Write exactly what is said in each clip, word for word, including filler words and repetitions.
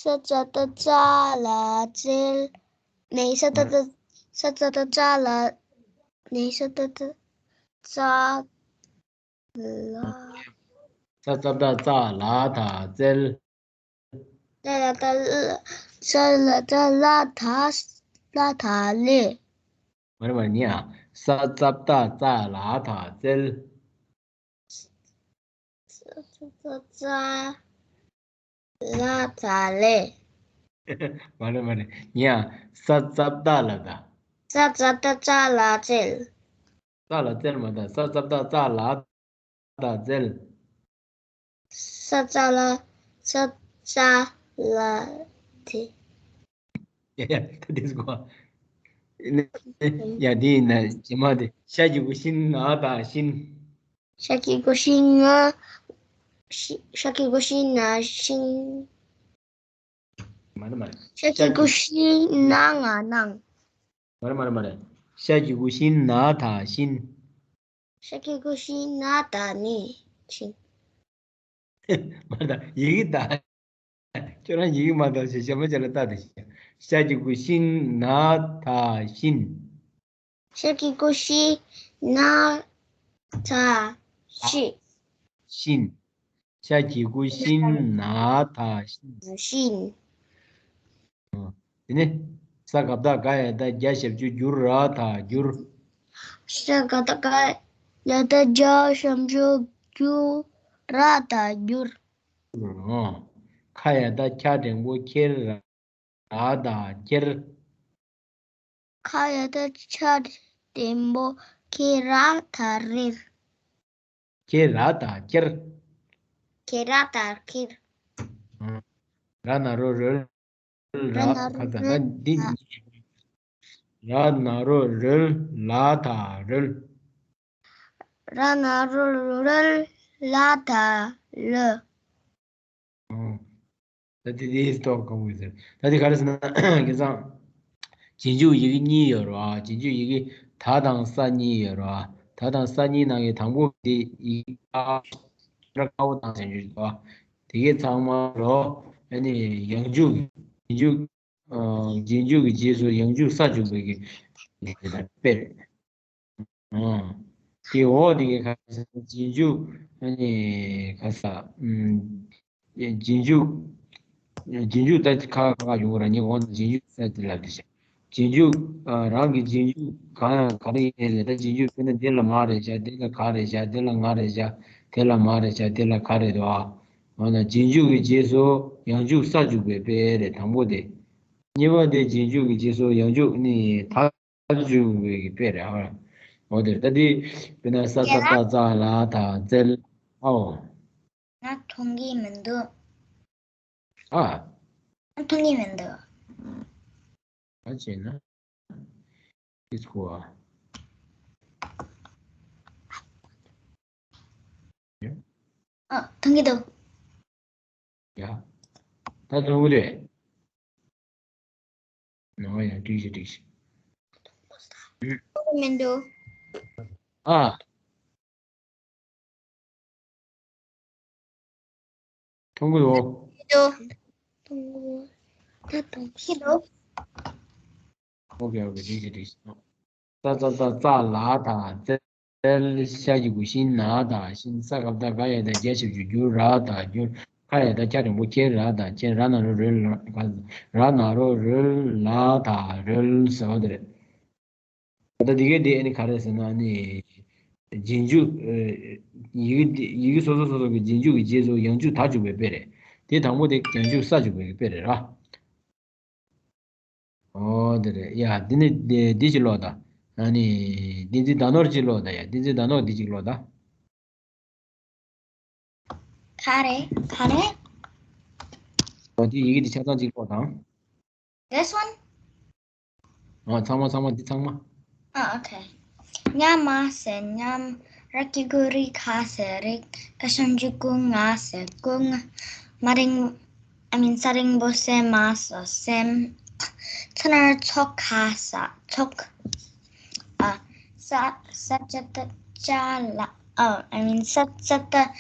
ས་ཙ་ཏ་ཙ་ལ་ཙལ། ནས་ས་ཏ་ཏ་ས་ཙ་ཏ་ཙ་ལ། ནས་ས་ཏ་ཏ་ཙ་ལ། ས་ཙ་ཏ་ཙ་ལ་ད་ཙལ། ལ་ལ་ད་ལ། ས་ལ་ད་ལ་ད། ལ་ད་ལེ། མ་རེད་མ་རེད་ཉི་ཨ། ས་ཙ་ཏ་ཙ་ལ་ད་ཙལ། ཙ་ཙ་ཙ་ལ་ཙ་ལེ། མ་རེད་མ་རེད། ཡ། ས་ཙ་ཏ་ལ་ད། ས་ཙ་ཏ་ཙ་ལ་ཙལ། ཙ་ལ་ཙལ་མ་ད། ས་ཙ་ཏ་ཙ་ལ་ད་ཙལ། ས་ཙ་ལ། ས་ཙ་ལ་ཏེ། ཡ་ཡ་ད་དེ་སུ་གོ། ཡ་དེ་ཡིན་ན་རྗེས་མ་དེ་ཤ་གི་གུ་ཤིན་ན་ད་ཤིན། ཤ་གི་གུ་ཤིན་ན། ཤི་ཤ་གི་གུ་ཤིན་ན་ཤིན། མ་རེད་མ་རེད། ཤ་གི་གུ་ཤིན་ན་ང་ནང་། མ་རེད་མ་རེད་མ་རེད། ཤ་གི་གུ་ཤིན་ན་ད་ཤིན། ཤ་གི་གུ་ཤིན་ན་ད་ནི་ཤིན། མ་རེད་ད་ཡི་གེ་ད། ཁྱོད་རང་ཡི་གེ་མ་ད་ཞེས་ཞབས་མ་བྱས་ལ་ལྟ་དེ་ཤ་གི་གུ་ཤིན་ན་ད་ཤིན། ཤ་གི་གུ་ཤིན་ན་ད་ཤི། ཤིན། ཤ་གི་གུ་ཤིན་ན་ད་ཤིན། ཤིན། དེ་ནས་ས་ག་བཏགས་སྒ་ཡ་བཏགས་སྒྱ་ཞབས་ཀྱུ་སྒྱུར་ར་ད་སྒྱུར། ས་ག་བཏགས་སྒ་ཡ་བཏགས་སྒྱ་ཞབས་ཀྱུ་སྒྱུ་ར་ད་སྒྱུར། ཁ་ཡ་བཏགས་ཁྱ་འགྲེང་བུ་ཁྱེར་ར་ད་ཁྱེར། ཁ་ཡ་བཏགས་ཁྱ་འགྲེང་བུ་ཁྱེ་ར་ད་རེར། ཁྱེ་ར་ད་ཁྱེར། ཁྱེ་ར་ད་ཁྱེར། ར་ན་རོ་རོལ་ལ། ར་ན་རོ་ཁ་ད་རོལ་ད་འདི་ལ། ར་ན་རོ་རོལ་ལ་ད་རོལ། ར་ན་རོ་རོལ་ལ་ད་ལོ། ད་དེ་དེའི་ཐོག་གང་བུ་ཟེར། ད་དེ་ག་རེ་ཟེར་ན་དེང་སང་རྗེས་འཇུག་ཡི་གེ་གཉིས་ཡོད་རེད་བ། རྗེས་འཇུག་ཡི་གེ་ད་དང་ས་གཉིས་ཡོད་རེད་བ། ད་དང་ས་གཉིས་ནང་གི་དང་པོ་དེ་ཡི་གེ་ཨ་ར་ཀ་བོ་དང་ཟེར་རྒྱུ་རེད་བ། དེ་གའི་ཚང་མ་རོ། ཨ་ནི་ཡང་འཇུག་རྗེས་འཇུག་ཨ། རྗེས་འཇུག་གི་རྗེས་སུ་ཡང་འཇུག་ས་འཇུག་པའི་གི་དེ་དང་དཔེ་རེད། ཨ། དེ་འོག་དེ་གའི་ཁ་སང་རྗེས་འཇུག་ཨ་ནི་ཁ་ས་ཨམ། རྗེས་འཇུག་རྗེས་འཇུག་ད་ཁ་ཁ་ཁ་ཡོང་གི་ར་ཉི་འོག་རྗེས་འཇུག་ས་དེ་ལ་དེ་བྱ། རྗེས་འཇུག་ཨ། རང་གི་རྗེས་འཇུག་གང་ཡང་ག་རེ་ཡིན་ནའི་ད་རྗེས་འཇུག་དཔེར་ན་འདི་ལ་མ་རེད་བྱ། འདི་ལ་ག་རེད་བྱ། འདི་ལ་ང་རེད་བྱ། དེ་ལ་མ་རེད་བྱ། དེ་ལ་ག་རེད་འདུག་ཨ། འོ་ན་རྗེས་འཇུག་གི་རྗེས་སུ་ཡང་འཇུག་ས་འཇུག་པའི་དཔེ་རེད་དང་པོ་དེ། གཉིས་པ་དེ་རྗེས་འཇུག་གི་རྗེས་སུ་ཡང་འཇུག་ནི་ད་འཇུག་པའི་གི་དཔེ་རེད་ཧ། འོ་དེ་ད་དེ་དཔེར་ན་ས་ས་ཏ་ཙ་ལ་ད་ཙལ། ཨའོ། ང་མཐོང་གི་མི་འདུག་ཨ། ང་མཐོང་གི་མི་འདུག་ག་བྱས་ན། ཨིས་ཁོ་ཨ། ཨ། མཐོང་གི་འདུག་ཡ། ད་མཐོང་གི་རེད། ནོ་ཡ། འགྲིག་ཤི་འགྲིག་ཤི། མཐོང་གི་མི་འདུག་ཨ། མཐོང་གི་འདུག་མཐོང་གི་འདུག་ཨོ་ཁེ་ཨོ་ཁེ། འགྲིག་ཤི་འགྲིག་ཤི། ས་ཙ་ཏ་ཙ་ལ་ད་ཙལ། ཤ་གི་གུ་ཤིན་ན་ད་ཤིན། ས་ག་བཏགས་སྒ་ཡ་བཏགས་སྒྱ་ཞབས་ཀྱུ་སྒྱུ་ར་ད་སྒྱུར། ཁ་ཡ་བཏགས་ཁྱ་འགྲེང་བུ་ཁྱེ་ར་ད་ཁྱེར། ར་ན་རོ་རོལ་ལ། ར་ན་རོ་རོལ་ལ་ད་རོལ་ཟེར་བ་དེ་རེད། ད་ལྟ་འདི་གའི་འདི་ཨ་ནི་ག་རེ་ཟེར་ན་ཨ་ནི། རྗེས་འཇུག་ཨ། ཡི་གེ་འདི་ཡི་གེ་སོ་སོ་སོ་སོ་གི་རྗེས་འཇུག་གི་རྗེས་སུ་ཡང་འཇུག་ད་འཇུག་པའི་དཔེ་རེད། དེ་དང་པོ་དེ་ཡང་འཇུག་ས་འཇུག་པའི་དཔེ་རེད་ར། ཨོ་དེ་རེད་ཡ། འདི་ནི་འདི་འདི་ཅིག་ཀློག་དང་། ཨ་ནི་བསྟན་འཛིན་ཟླ་ནོར་ཅིག་ཀློག་དང་ཡ། བསྟན་འཛིན་ཟླ་ནོར་འདི་ཅིག་ཀློག་དང་། ག་རེ་ག་རེ། འོ་དེ་ཡི་གེ་འདི་ཆ་ཚང་ཅིག་ཀློག་དང་། This one? ཨ། ཚང་མ་ཚང་མ་འདི་ཚང་མ། ཨ། ཨོ་ཁེ། ཉ་མ་ཟེར་ཉམས། ར་གི་གུ་རི་ག་ཟེར་རིག། ག་ཞབས་ཀྱུ་གུ་ང་ཟེར་ཀུང་། མ་རིང་། I mean ས་རིང་པོ་ས་མ་ཟེར་སེམས། ཚ་ན་རོ་ཚོ་ག་ཟེར་ཚོགས། ཨ། ས་ས་ཙ་ཏ་ཙ་ལ། ཨ། I mean ས་ཙ་ཏ་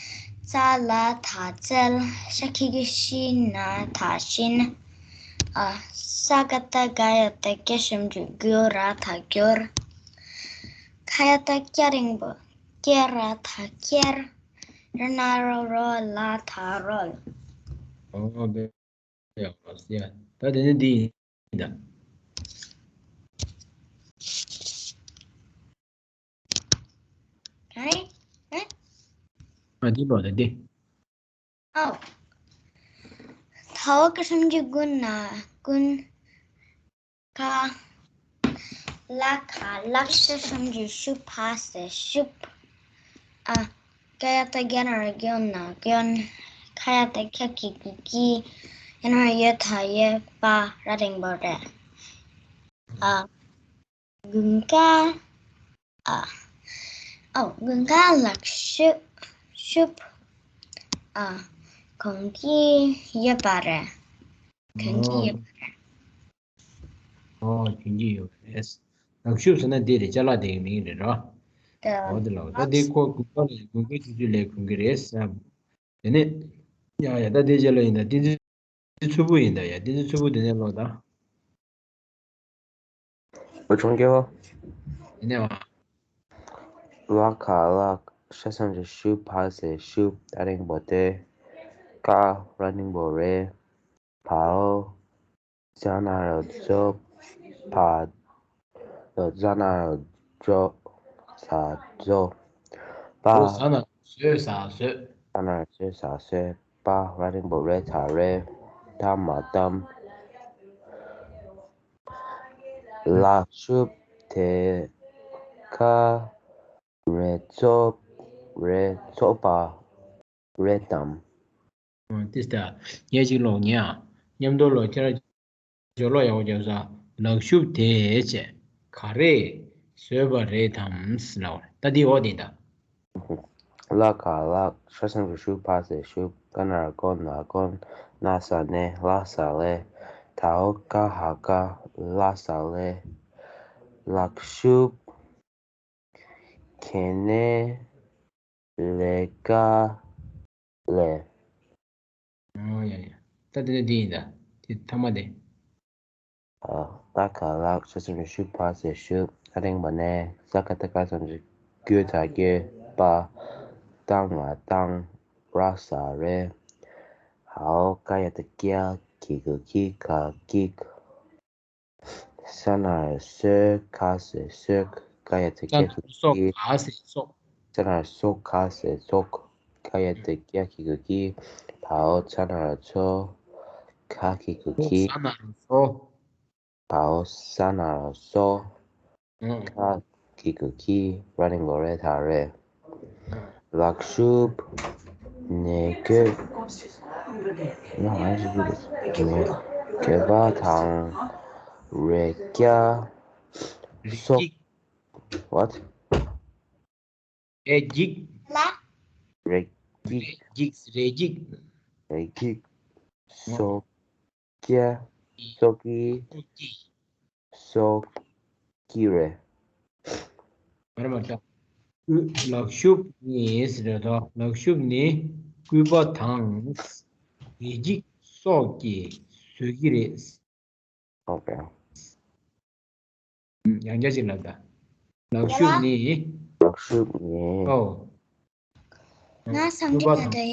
ཙ་ལ་ད་རྩལ། ཤ་ཁྱི་གི་ཤི་ན་ད་ཤིན། ཨ། ས་ག་བཏགས་སྒ་ཡ་བཏགས་སྒྱ་ཞབས་ཀྱུ་སྒྱུ་ར་ད་སྒྱུར། ཁ་ཡ་བཏགས་སྐྱ་འགྲེང་བུ་སྐྱེ་ར་ད་སྐྱེར། ར་ན་རོ་རོ་ལ་ད་རོལ། ཨོ་དེ་ཡག་པོ་ཡ། ད་དེ་ནི་འདི་ཡིན་ད། ག་རེ། ཨ། ཨ་འདི་ལོ་ད་འདི། ཨོ། ད་འོག་གི་ཞབས་ཀྱུ་ཀུ་ན་ཀུན། ག་ལ་ག་ལག་ཤ་ཞབས་ཀྱུ་ཤུ་ཕ་ཟེར་ཤུབ། ཨ། ཀ་ཡ་བཏགས་སྒྱ་ན་རོ་སྒྱོ་ན་སྒྱོན། ཁ་ཡ་བཏགས་ཁྱ་གི་གུ་ཀྱི། ཡ་ན་རོ་ཡོ་ད་ཡོད། པ་ར་འགྲེང་བུ་རེད། ཨ། དགུན་ཁ། ཨ། ཨོ། དགུན་ཁ་ལག་ཤུབས་ཤུབས། ཨ། གོན་གྱི་ཡོད་པ་རེད། གོན་གྱི་ཡོད་པ་རེད། ཨོ། གོན་གྱི་ཡོད་པ་རེད། ལག་ཤུབས་ཟེར་ན་འདི་རེད། ཅ་ལག་དེ་གི་མིང་རེད་རོ། ཨོ་དེ་ལ་ད་འདི་ཁོ་དགུན་ཁ་ལ་དགུན་ཁའི་ཆུ་ཚོད་ལ་གོན་གྱི་རེད་བསམ། དེ་ནས་ཡ་ཡ་ད་འདི་རྗེས་ལ་ཡིན་ད། བསྟན་འཛིན་མཚུར་ཕུ་ཡིན་ད། ཡ་བསྟན་འཛིན་མཚུར་ཕུ་དེ་ནས་ཀློག་ད། འོ་ཆུང་སྐྱེ་བོ། ཡིན་ནས་བ། ལ་ག་ལག་ཤ་ཞབས་ཀྱུ་ཤུ་ཕ་ཟེར་ཤུབ། ད་འགྲེང་བུ་ཏེ། ཀ་ར་འགྲེང་བུ་རེ། བ་འོ། ཛ་ན་རོ་ཛོ། བ། ཛ་ན་རོ་ཛོ། ཛ་ཛོ། པ། ཟ་ན་ཟོས་ཟ་ཟོས། ཟ་ན་ཟོས་ཟ་ཟོས། པ་ར་འགྲེང་བུ་རེ་ད་རེད། གཏམ་མ་གཏམས། ལག་ཤུབས་དེ་ཁ་རེ་ཚོ། རེ་ཚོ་པ་རེ་གཏམས། ཨོ་དེ་ལྟ། ངས་ཅིག་ཀློག་ཉན་ཨ། མཉམ་དུ་ཀློག་ཁྱེད་རང་། སྦྱོར་ཀློག་ཡག་པོ་རྒྱབ་ས། ལག་ཤུབས་དེ་བྱས། ག་རེ། བཟོས་པ་རེད་དམ་ཟེར་ལབ་པ་རེད། ད་འདི་འོ་དེ་ད། ལ་ག་ལག་ཤ་ཞབས་ཀྱུ་ཤུ་ཕ་ཟེར་ཤུབ། ཀ་ན་རོ་ཀོ་ན་ཀོན། ན་ས་ནེ་ལ་ས་ལེ། ད་འོ་ཀ་ཧ་ཀ་ལ་ས་ལེ། ལག་ཤུབས། ཁེ་ནེ་ལེ་ཀ་ལེ། ཨོ་ཡ་ཡ། ད་དེ་ནས་འདི་ཡིན་ད། དེ་ཐ་མ་དེ། ཨ། ཏ་ག་ལག་ཤ་ཞབས་ཀྱུ་ཤུ་ཕ་ཟེར་ཤུབ། ད་འགྲེང་བུ་ནེ། ས་ག་བཏགས་སྒ་ཞབས་ཀྱུ་སྒྱུ་ད་སྒྱུར། པ། ཏ་ང་བཏང་། ར་ས་རེད། འོ་ཀ་ཡ་བཏགས་སྒྱ་གི་གུ་ཀྱི། ག་གིག་ས་ན་རོ་སོ། ག་ཟེར་སོག་ཀ་ཡ་བཏགས་སྒྱ་གི་གུ་ཀྱི། ག་ཟེར་སོག་ས་ན་རོ་སོ་ག་ཟེར་སོག་ཀ་ཡ་བཏགས་སྒྱ་གི་གུ་ཀྱི། བ་འོ་ཚ་ན་རོ་ཚོ། ག་གི་གུ་ཀྱི། ས་ན་རོ་སོ། བ་འོ་ས་ན་རོ་སོ། ཨང་། ཁ་གི་གུ་ཀྱི། ར་འགྲེང་བུ་རེ་ད་རེད། ལག་ཤུབས། ནེ་གོས། ནེ་གོས་པ་དང་། རེ་སྐྱ། རེ་སོག་སྐྱིགས། What? རེ་སྐྱིགས། ལ། རེ་སྐྱིགས། རེ་སྐྱིགས། རེ་སྐྱིགས། སོག་སྐྱ། སོག་གི། སོག་གི། སོག་གི་རེད། མ་རེད་མ་རེད། ལག་ཤུབས་ནི་ཟེར་རེད་དོ། ལག་ཤུབས་ནི་སྐུད་པ་དང་། རེ་སྐྱིགས་སོགས་ཀྱིས་བཟོ་གི་རེད། Okay. ཡང་བསྐྱར་ཅིག་ལབ་ད། ལག་ཤུབས་ནི། ལག་ཤུབས་ནི། ཨོ། ང་བསམ་གྱི་མེད་དེ།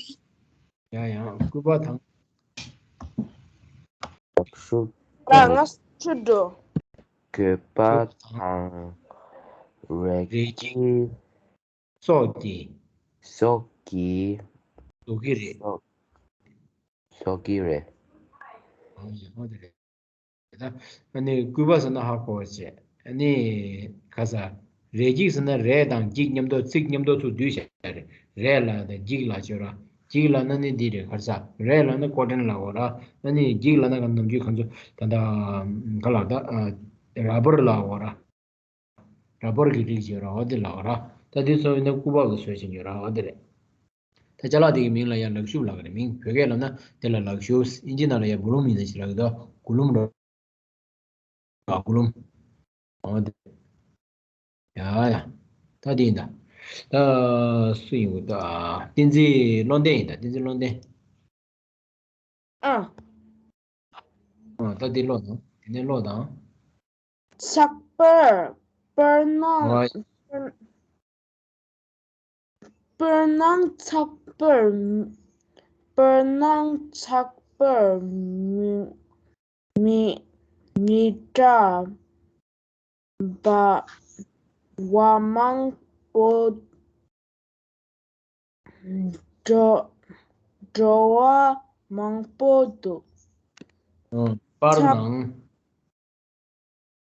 ཡང་ཡང་སྐུད་པ་དང་། ལག་ཤུབས། ལ་ང་ཆུ་འགྲོ། སྐུད་པ་དང་། རེ་སྐྱིགས། སོགས་ཀྱིས། སོགས་ཀྱིས། བཟོ་གི་རེད། སོགས་སོགས་ཀྱི་རེད། ཨང་། ཨོ་དེ་རེད། ད་ཨ་ནི་སྐུད་པ་ཟེར་ན་ཧ་གོ་བ་བྱས། ཨ་ནི་ག་ས། རེ་སྐྱིགས་ཟེར་ན་རེ་དང་སྐྱིགས་མཉམ་དུ་ཚིག་མཉམ་དུ་ཚུར་བསྡུས་བྱས་རེད། རེ་ལ་དང་སྐྱིགས་ལ་བྱོས་ར། སྐྱིགས་ལ་ན་ནི་འདི་རེད་ག་ས། རེ་ལ་ན་ཀོ་ཊོན་ལ་གོ་ར། ཨ་ནི་སྐྱིགས་ལ་ན་ག་ནམ་རྒྱུན་ཁ་ཚོ་ད་ད་ག་ལ་ད་ར་བར་ལ་གོ་ར། ར་བར་གྱི་རིགས་ཡོད་ར་བ་དེ་ལ་གོ་ར། ད་དེ་ཚོ་ཡིན་ན་སྐུད་པ་གི་བཟོས་བྱས་ཡོད་ར་བ་དེ་རེད། ད་ཅ་ལག་དེ་གི་མིང་ལ་ཡང་ལག་ཤུབས་ལབ་ཀྱི་རེད། མིང་བོད་སྐད་ལབ་ན་དེ་ལ་ལག་ཤུབས། ཨིན་ཇི་ནང་ལ་ཡང་བུ་ལུམ་ཡིན་ན་ཞིག་ལབ་ཀྱི་འདུག་གུ་ལུམ་ར། གུ་ལུམ། འོ་དེ། ཡ་ཡ། ད་དེ་ཡིན་ད། ད་སུ་ཡིན་གོ། ད་བསྟན་འཛིན་བློ་ལྡན་ཡིན། ད་བསྟན་འཛིན་བློ་ལྡན། ཨ། ཨ། ད་འདི་ཀློག་དང་། དེ་ནས་ཀློག་དང་། ཚགས་པར། པར་སྣང་། ཨ། པར་སྣང་། ཚགས་པར། པར་སྣང་། ཚགས་པར། མི་མི་མི་འདྲ་བ་བ་མང་པོ། འགྲོ་འགྲོ་བ་མང་པོ་འདུག། ཨ། པར་ཚགས་ནང་།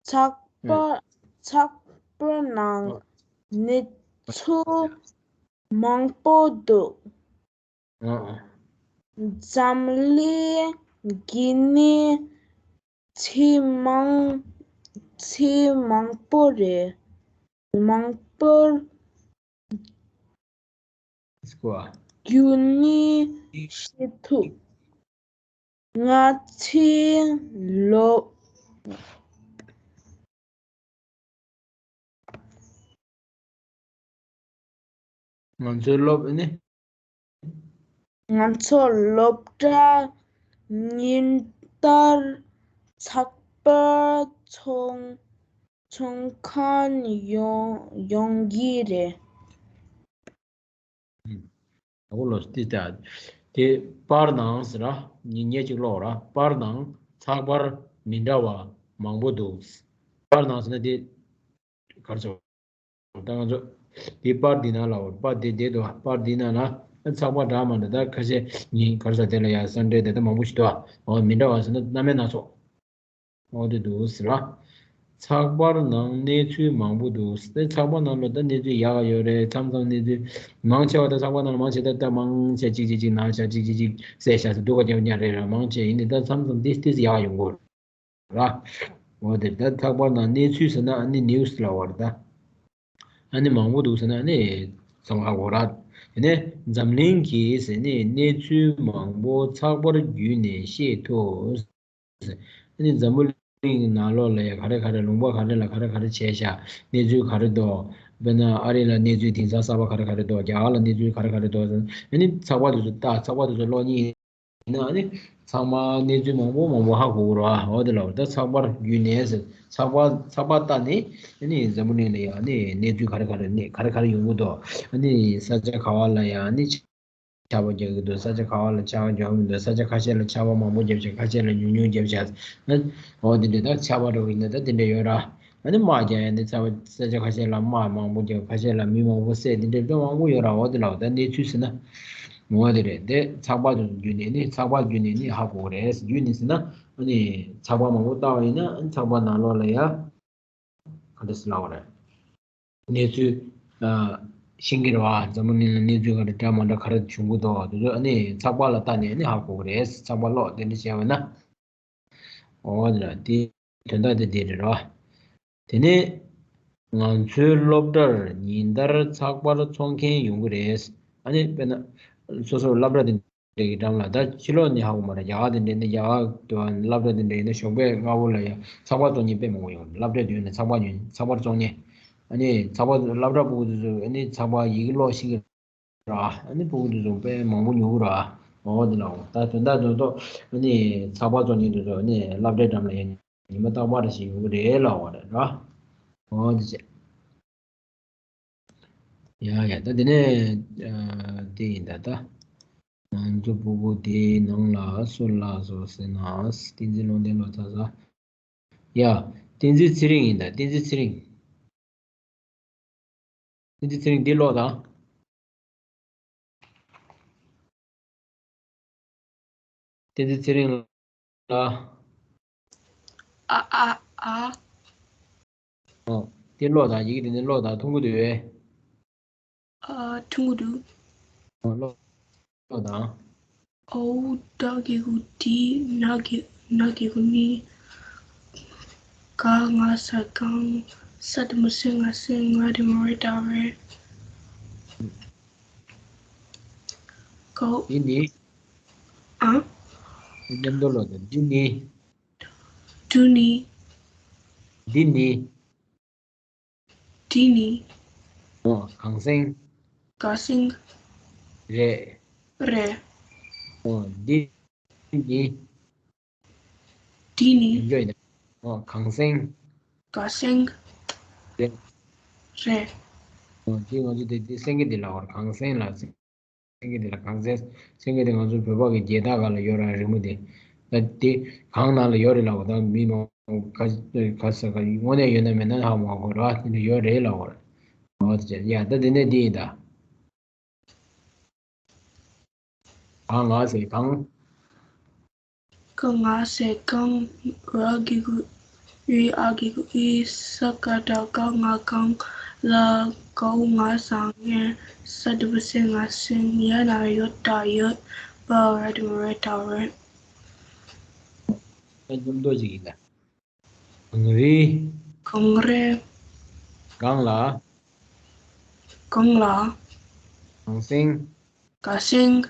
ཚགས་པར། ཚགས་པར་ནང་གནས་ཚུལ་མང་པོ་འདུག། ཨ། འཛམ་གླིང་གི་གནས་ཚུལ་མང་ཚུལ་མང་པོ་རེད། མང་པོར། སྐོར། རྒྱུ་ནི་ཤེས་ཐུབ། ང་ཚོས་ལོ། ང་ཚོའི་སློབ་ནི། ང་ཚོ་སློབ་གྲྭ་ཉིན་ལྟར་ཚགས་པར་ཚོང་ཚོང་ཁང་ཡོང་ཡོང་གི་རེད། ཨ་ཁུ་ལོ་ཏི་ཏ། དེ་པར་ནང་ཟེར་ར། ཉིན་ཉལ་གཅིག་ཀློག་ར། པར་ནང་ཚགས་པར་མི་འདྲ་བ་མང་པོ་འདུག། པར་ནང་ཟེར་ན་དེ་གར་ཚོ། ད་ང་ཚོ་དེ་པར་འདི་ནང་ལ་འོ། པར་དེ་དེ་དུ་པར་འདི་ནང་ལ་ཚགས་པར་འདྲ་མ་འདྲ། ད་ཁ་ཤས་ཉིན་གར་ས་དེ་ལ་ཡ་སན་ཌེ་དེ་ད་མང་པོ་ཞིག་འདུག། འོ་མི་འདྲ་བ་ཟེར་ན་སྣ་མིན་སྣ་ཚོགས། འོ་དེ་འདུག་ཟེར་ལ། ཚགས་པར་ནང་གནས་ཚུལ་མང་པོ་འདུག། དེ་ཚགས་པར་ནང་ལ་ད་གནས་ཚུལ་ཡག་ག་ཡོད་རེད། མཚམས་མཚམས་གནས་ཚུལ་མང་ཆེ་བ་ད་ཚགས་པར་ནང་ལ་མང་ཆེ་ད་ད་མང་ཆེ་གཅིག་གཅིག་གཅིག་ནང་ཤ་གཅིག་གཅིག་གཅིག་བསད་ཤ་ཟེར་སྡུག་ག་རྒྱབ་ཉག་རེད་ར། མང་ཆེ་ཡིན་ནི་ད་མཚམས་མཚམས་ཏིས་ཏིས་ཡག་ཡོང་གོ་ར། འོ་དེ་ད་ཚགས་པར་ནང་གནས་ཚུལ་ཟེར་ན་ཨ་ནི་ནིའུ་སི་ལ་བར་ད། ཨ་ནི་མང་པོ་འདུག་ཟེར་ན་ཨ་ནི་ཚང་མ་གོ་ར། དེ་ནས་འཛམ་གླིང་གི་ཟེར་ནི་གནས་ཚུལ་མང་པོ་ཚགས་པར་བརྒྱུད་ནས་ཤེས་ཐུབ། ཨ་ནི་འཛམ་བུ་གླིང་གི་ནང་ལོགས་ལ་ཡ་ག་རེ་ག་རེ་ལུང་པ་ག་རེ་ལ་ག་རེ་ག་རེ་བྱས་ཤག། གནས་ཚུལ་ག་རེ་འདུག། དཔེར་ན་ཨ་རི་ལ་གནས་ཚུལ་དེང་སང་གསར་པ་ག་རེ་ག་རེ་འདུག། རྒྱ་གར་ལ་གནས་ཚུལ་ག་རེ་ག་རེ་འདུག། ཨ་ནི་ཚགས་པར་དེ་ཚོ་ལྟ། ཚགས་པར་དེ་ཚོ་ཀློག་མཁན་ཡིན་ན་ཨ་ནི་ཚང་མ་གནས་ཚུལ་མང་པོ་མང་པོ་ཧ་གོ་གི་རེད་བ། འོ་དེ་ལ་འོ་ད་ཚགས་པར་བརྒྱུད་ནས་ཟེར། ཚགས་པར་ཚགས་པར་ལྟ་ནས་ཨ་ནི་འཛམ་བུ་གླིང་ལ་ཡ་ཨ་ནི་གནས་ཚུལ་ག་རེ་ག་རེ་གནས་ག་རེ་ག་རེ་ཡོང་གི་འདུག། ཨ་ནི་ས་ཆ་ག་བ་ལ་ཡ་ཨ་ནི་ཆར་པ་རྒྱག་གི་འདུག། ས་ཆ་ག་བ་ལ་ཆར་པ་རྒྱག་མི་འདུག། ས་ཆ་ཁ་ཤས་ལ་ཆར་པ་མང་པོ་བརྒྱབ་ཤག། ཁ་ཤས་ལ་ཉུང་ཉུང་བརྒྱབ་ཤག། ཨ། འོ་དེ་འདྲ་ད་ཆར་པ་འགྲོ་གི་ཡིན་ན་ད་དེ་འདྲ་ཡོད་ར། ཨ་ནི་དམག་རྒྱག་ཡ་ནི་ཚ་བ་ས་ཆ་ཁ་ཤས་ལ་དམག་མང་པོ་རྒྱབ། ཁ་ཤས་ལ་མི་མང་པོ་བསད། དེ་འདྲ་ད་མང་པོ་ཡོད་ར། འོ་དེ་ལ་འོ་ད་གནས་ཚུལ་ཟེར་ན། འོ་དེ་རེད། དེ་ཚགས་པར་དུ་བརྒྱུད་ནས་ནི་ཚགས་པར་བརྒྱུད་ནས་ནི་ཧ་གོ་གི་རེད། བརྒྱུད་ནས་ཟེར་ན་ཨ་ནི་ཚགས་པར་མང་པོ་བལྟ་བ་ཡིན་ན་ཨ་ནི་ཚགས་པར་ནང་ལོགས་ལ་ཡ། ག་འདྲ་ཟེར་ལབ་པ་རེད། གནས་ཚུལ། ཨ། ཤེས་ཀྱི་རེད་བ། འཛམ་བུ་གླིང་ལ་གནས་ཚུལ་ག་རེ་འདྲ་མ་འདྲ་ག་རེ་བྱུང་གི་འདུག། དེ་ཚོ་ཨ་ནི་ཚགས་པར་ལ་བལྟས་ནས་ཨ་ནི་ཧ་གོ་གི་རེད། ཚགས་པར་ཀློག་དེ་འདྲ་བྱས་པ་ན། འོ་དེ་ལ་དེ་དོན་དག་དེ་དེ་རེད་རོ། དེ་ནས་ང་ཚོའི་སློབ་གྲྭར་ཉིན་ལྟར་ཚགས་པར་བཙོང་མཁན་ཡོང་གི་རེད། ཨ་ནི་དཔེར་ན་སོ་སོ་སློབ་གྲྭ་དེ་འདྲ་གི་འགྲམ་ལ་ད་ཕྱི་ལོགས་ནས་ཧ་གོ་མ་རེད། རྒྱ་གར་དེ་འདྲ་ནི་རྒྱ་གར་དུ་སློབ་གྲྭ་དེ་འདྲ་ཡིན་ན་ཞོགས་པའི་སྔ་པོ་ལ་ཡ་ཚགས་པར་བཙོང་མཁན་དཔེ་མང་པོ་ཡོང་། སློབ་གྲྭའི་མདུན་ནས་ཚགས་པར་ཉོ། ཚགས་པར་བཙོང་མཁན། ཨ་ནི་ཚགས་པར་སློབ་གྲྭ་ཕྲུ་གུ་དེ་ཚོ་ཨ་ནི་ཚགས་པར་ཡི་གེ་ཀློག་ཤེས་ཀྱི་ར། ཨ་ནི་ཕྲུ་གུ་དེ་ཚོ་དཔེ་མང་པོ་ཉོ་གི་ར། འོ་དེ་ལ་འོ་ད་དོན་དག་དོན་ཐོག་ཨ་ནི་ཚགས་པར་བཙོང་མཁན་དེ་ཚོ་ཨ་ནི་སློབ་གྲྭའི་འགྲམ་ལ་ཡ་ཉི་མ་རྟག་པར་ཞིག་ཡོང་གི་རེད་ལབ་པ་རེད་ར། འོ་དེ་བྱས། ཡ་ཡ་ད་དེ་ནས་ཨ་དེ་ཡིན་ད་ད། ང་ཚོ་ཕྲུ་གུ་དེའི་ནང་ལ་སུ་ལ་སོ་ཟེར་ན་བསྟན་འཛིན་བློ་ལྡན་ལོ་ཚ་ས། ཡ། བསྟན་འཛིན་ཚེ་རིང་ཡིན་ད། བསྟན་འཛིན་ཚེ་རིང་། བསྟན་འཛིན་ཚེ་རིང་འདི་ཀློག་དང་། བསྟན་འཛིན་ཚེ་རིང་ལ། ཨ་ཨ་ཨ། ཨོ། འདི་ཀློག་དང་། ཡི་གེ་དེ་ནི་ཀློག་དང་། མཐོང་གི་འདུག་པས། ཨ། མཐོང་གི་འདུག། ཨོ། ཀློག་ཀློག་དང་། ཨོ། ད་གི་གུ་དི་ན་གི་ན་གི་གུ་ནི། ག་ང་ས་གང་། ས་དེ་མོ་སེ་ང་སེ་ང་དེ་མོ་རེ་ད་རེ། གོ། འདི་ནི། ཨ། མཉམ་དུ་ཀློག་དང་། འདི་ནི། དུ་ནི། འདི་ནི། དེ་ནི། ཨོ། གངས་སེང་། གངས་སེང་། རེད། རེད། ཨོ། འདི་ནི། འདི་ནི། ཡོད་ཡོད། ཨོ། གངས་སེང་། གངས་སེང་། རེད། རེད། ཨོ། འདི་ང་ཚོ་འདི་འདི་སེང་གེ་འདི་ལ་བར་གངས་སེང་ལ་སེང་། སེང་གེ་འདི་ལ་གངས་སེང་། སེང་གེ་འདི་ང་ཚོ་བོད་པ་གི་རྒྱལ་དར་སྒང་ལ་ཡོད་ར། རི་མོ་འདི། ད་འདི་གངས་ནང་ལ་ཡོད་རེད་ལབ་པ། ད་མི་མང་ག་ག་ས་ག་དངོས་གནས་ཡོད་ན་མེད་ན་ཧ་མ་གོ་ར། འདི་ལ་ཡོད་རེད་ལབ་པ་རེད། ཨོ་དེ་ཡ། ད་འདི་ནས་འདི་ཡིན་ད། ག་ང་ཟེར་གངས། ག་ང་ཟེར་གངས། ར་གི་གུ་རི། འ་གི་གུ་འི། ས་ཀ་བཏགས་སྐ། གངས། ལ་ག་འོག་ང་ཟ་ངེ། ས་འགྲེང་བུ་སེ་ང་སེང་། ཡ་ན་རོ་ཡོ་ད་ཡོད། པ་ར་འགྲེང་བུ་རེ་ད་རེད། ཨ། མཉམ་དུ་ཅིག་ཡིན་ད། གངས་རི། གངས་རི། གངས་ལ། གངས་ལ། གངས་སེང་། གངས་སེང་།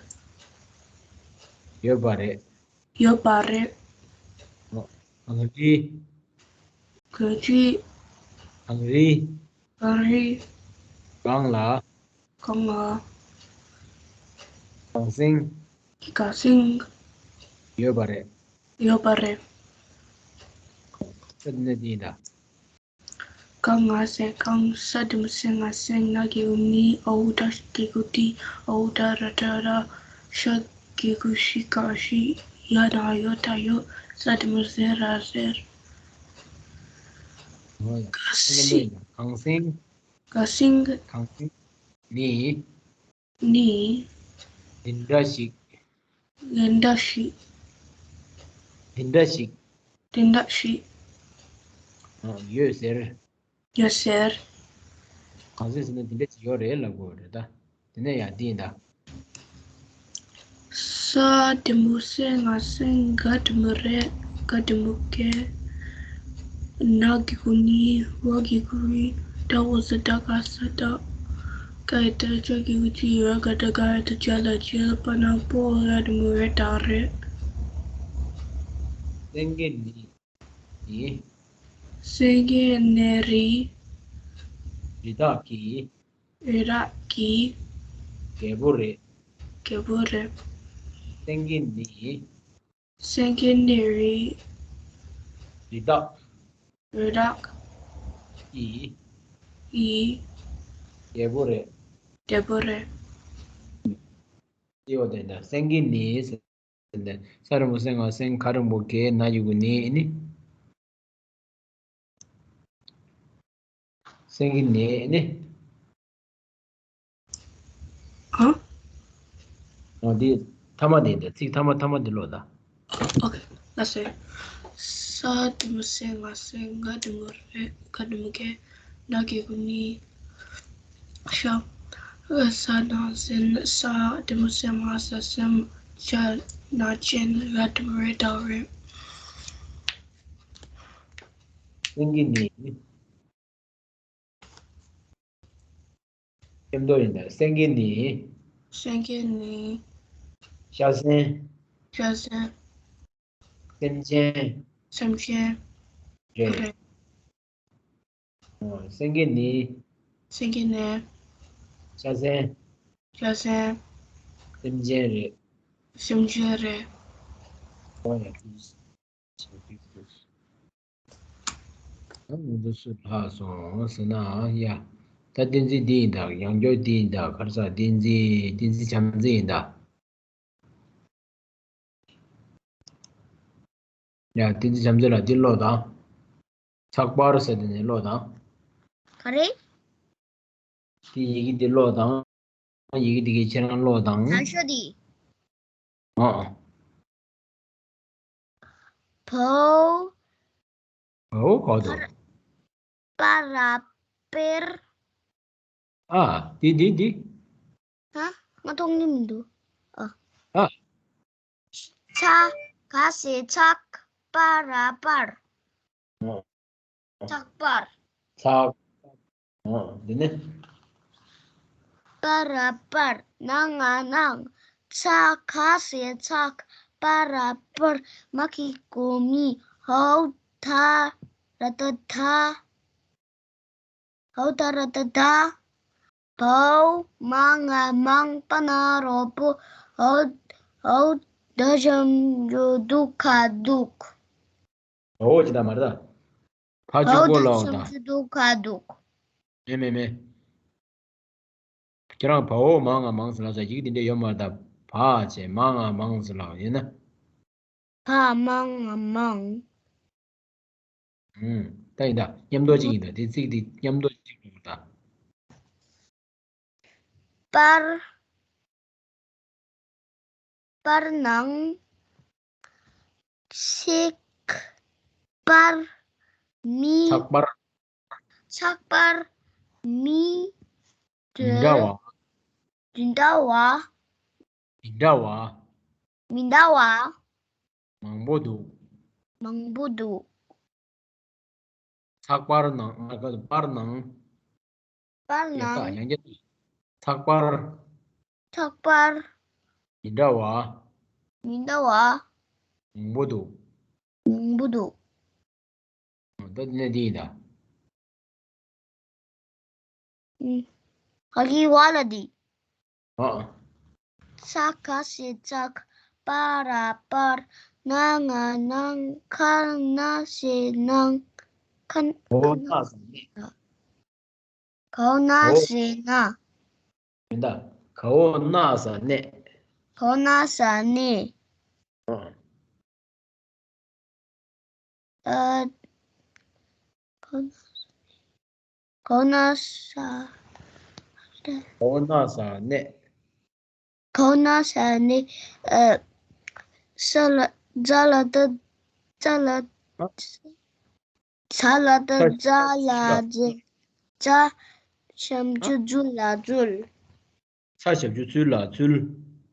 ཡོད་པ་རེད། ཡོད་པ་རེད། གངས་རི། གངས་རི། གངས་རི། གངས་རི། གངས་ལ། གངས་ལ། གངས་སེང་། གངས་སེང་། ཡོད་པ་རེད། ཡོད་པ་རེད། ས་འདི་ནས་འདི་ཡིན་ད། ག་ང་ཟེར་གངས། ས་འགྲེང་བུ་སེ་ང་སེང་། ན་གི་གུ་ནི། འ་འོག་ད་གི་གུ་དི། འ་འོག་ད་ར་བཏགས་ར། ཤ་གི་གུ་ཤི་གངས་ཤིག་ཡ་ན་རོ་ཡོ་ད་ཡོད། ས་འགྲེང་བུ་ཟེ་ར་ཟེར། ཨོ་ཡ། གངས་སེང་། གངས་སེང་། གངས་སེང་། གངས་སེང་། ནི། ནི། འདི་འདྲ་ཞིག་འདི་འདྲ་ཞིག་འདི་འདྲ་ཞིག་འདི་འདྲ་ཞིག་ཨ། ཡོད་ཟེར། ཡོད་ཟེར། གངས་སེང་ཟེར་ན་འདི་འདྲ་ཞིག་ཡོད་རེད་ལབ་དགོས་རེད་ད། དེ་ནས་ཡང་འདི་ཡིན་ད། ས་འགྲེང་བུ་སེ་ང་སེང་། ག་འགྲེང་བུ་རེད། ག་འགྲེང་བུ་གེ། ན་གི་གུ་ནི། བ་གི་གུ་རི། ད་འོག་ཟ་ད་ག་ས་བཏགས། ཀ་ཡ་བཏགས་ཀྱ་གི་གུ་ཀྱི། ར་ག་བཏགས་རྒ་ཡ་བཏགས་རྒྱ་ལ་རྒྱལ། པ་ན་པོ། ར་འགྲེང་བུ་རེ་ད་རེད། སེང་གེ་ནི། ནི། སེང་གེ་ནི་རི། རི་དྭགས་ཀྱི། རི་དྭགས་ཀྱི། རྒྱལ་པོ་རེད། རྒྱལ་པོ་རེད། སེང་གེ་ནི། སེང་གེ་ནི་རི། རི་དྭགས། རི་དྭགས། ཀྱི། ཀྱི། རྒྱལ་པོ་རེད། རྒྱལ་པོ་རེད། ཨེ་ཡོད་དེ་འདྲ། སེང་གེ་ནི་ཟེར་ནས། ས་འགྲེང་བུ་སེ་ང་སེང་། ག་འགྲེང་བུ་གེ། ན་གི་གུ་ནི། ཨེ་ནི། སེང་གེ་ནི་ནི། ཨ། ཨོ་འདི་ཐ་མ་འདི་འདི་ཚིག་ཐ་མ་ཐ་མ་འདི་ཀློག་ད། ཨོ་ཁེ། ལགས་སོ། ས་འགྲེང་བུ་སེ་ང་སེང་། ག་འགྲེང་བུ་རེད། ག་འགྲེང་བུ་གེ། ན་གི་གུ་ནི། ཤ། ས་ན་ཟེར་ན། ས་འགྲེང་བུ་སེ་ང་ས་སེང་། ཅ་ན་ཅན། ར་འགྲེང་བུ་རེ་ད་རེད། སེང་གེ་ནི། མཉམ་དུ་ཡིན་ད། སེང་གེ་ནི། སེང་གེ་ནི། ཤ་སེང་། ཤ་སེང་། སེམས་ཅན། སེམས་ཅན། རེད། རེད། ཨོ། སེང་གེ་ནི། སེང་གེ་ནི། ཤ་སེང་། ཤ་སེང་། སེམས་ཅན་རེད། སེམས་ཅན་རེད། ཨོ་ཡ། ད་ང་ཚོ་སུ་ལྷག་སོང་ཟེར་ན་ཡ། ད་བསྟན་འཛིན་འདི་ཡིན་ད། ཡང་བསྐྱར་འདི་ཡིན་ད། ག་རེ་ཟ། བསྟན་འཛིན། བསྟན་འཛིན་བྱམས་བརྩེ་ཡིན་ད། ཡ། བསྟན་འཛིན་བྱམས་བརྩེ་ལགས་འདི་ཀློག་དང་། ཚགས་པར་ཟེར་དེ་ནས་ཀློག་དང་། ག་རེ། དེ་ཡི་གེ་འདི་ཀློག་དང་། ཡི་གེ་འདི་གའི་ཁྱེད་རང་ཀློག་དང་། དང་ཤོ་འདི། ཨ། ཨ། བའོ། བའོ་ག་དོ། པ་ར་པེར། ཨ། འདི་འདི་འདི། ཧ། ང་མཐོང་གི་མི་འདུག་ཨ། ཨ། ཚ། ག་ས་ཚག་པ་ར་པར། ཨ། ཚག་པར། ཚག་ཨ། འདི་ནི། པ་ར་པར། ན་ང་ནང་། ཚ། ག་ས་ཚག་པ་ར་པར། མ་གི་གུ་མི། འའོ་ད་ར་བཏགས་འདའ། འའོ་ད་ར་བཏགས་འདའ། བའོ་མ་ང་མང་། པ་ན་རོ་པོ། འའོ་འའོ་ད་ཞབས་ཀྱུ་དུ་ག་དུག་བའོ་ཇི་ལྟ་མ་རེད་ད། ཕ་གཅིག་པོ་ལའོ་ད། འའོ་ད་ཞབས་ཀྱུ་དུ་ག་དུག་མེ་མེ་མེ། ཁྱེད་རང་བའོ་མ་ང་མང་ཟེར་ལབ་ས་ཡི་གེ་དེ་འདྲ་ཡོད་མ་རེད་ད། བ་བྱས་མ་ང་མང་ཟེར་ལབ་ཡིན་ན། བ་མ་ང་མང་། ཨུམ། ད་ཡིན་ད། མཉམ་དུ་གཅིག་ཡིན་ད། དེ་ཚིག་དེ་མཉམ་དུ་གཅིག་འགྲོ་ད། པར། པར་ནང་། ཚགས་པར། མི། ཚགས་པར། ཚགས་པར། མི། མི་འདྲ་བ། མི་འདྲ་བ། མི་འདྲ་བ། མི་འདྲ་བ། མང་པོ་འདུག་མང་པོ་འདུག་ཚགས་པར་ནང་། ཨ། པར་ནང་། པར་ཡ་ད། ནང་། ཡང་བསྐྱར། ཚགས་པར། ཚགས་པར། མི་འདྲ་བ། མི་འདྲ་བ། མང་པོ་འདུག་མང་པོ་འདུག་ད་དེ་ནས་འདི་ཡིན་ད། ཨུ། ཧ་གི་ཝ་ལ་འདི། ཨ། ཚ་ག་ས་ཚགས། པ་ར་པར། ན་ང་ནང་། ཁ་ན་ས་ནང་། ཁ། གའོ་ན་ས་ནས། གའོ་ན་ས་ན། མི་འདུག་གའོ་ན་ས་ནས། གའོ་ན་ས་ནས། ཨ། ཨ། གའོ་ན་ས། གའོ་ན་ས་ནས། གའོ་ན་ས་ནས། ཨ། ས་ལ། ཛ་ལ་བཏགས། ཛ་ལ། ཨ། ཛ་ལ་བཏགས། ཛ་ལ་ཛ། ཛ་ཞབས་ཀྱུ་ཛུ་ལ་ཛུལ། ཚ་ཞབས་ཀྱུ་ཚུ་ལ་ཚུལ།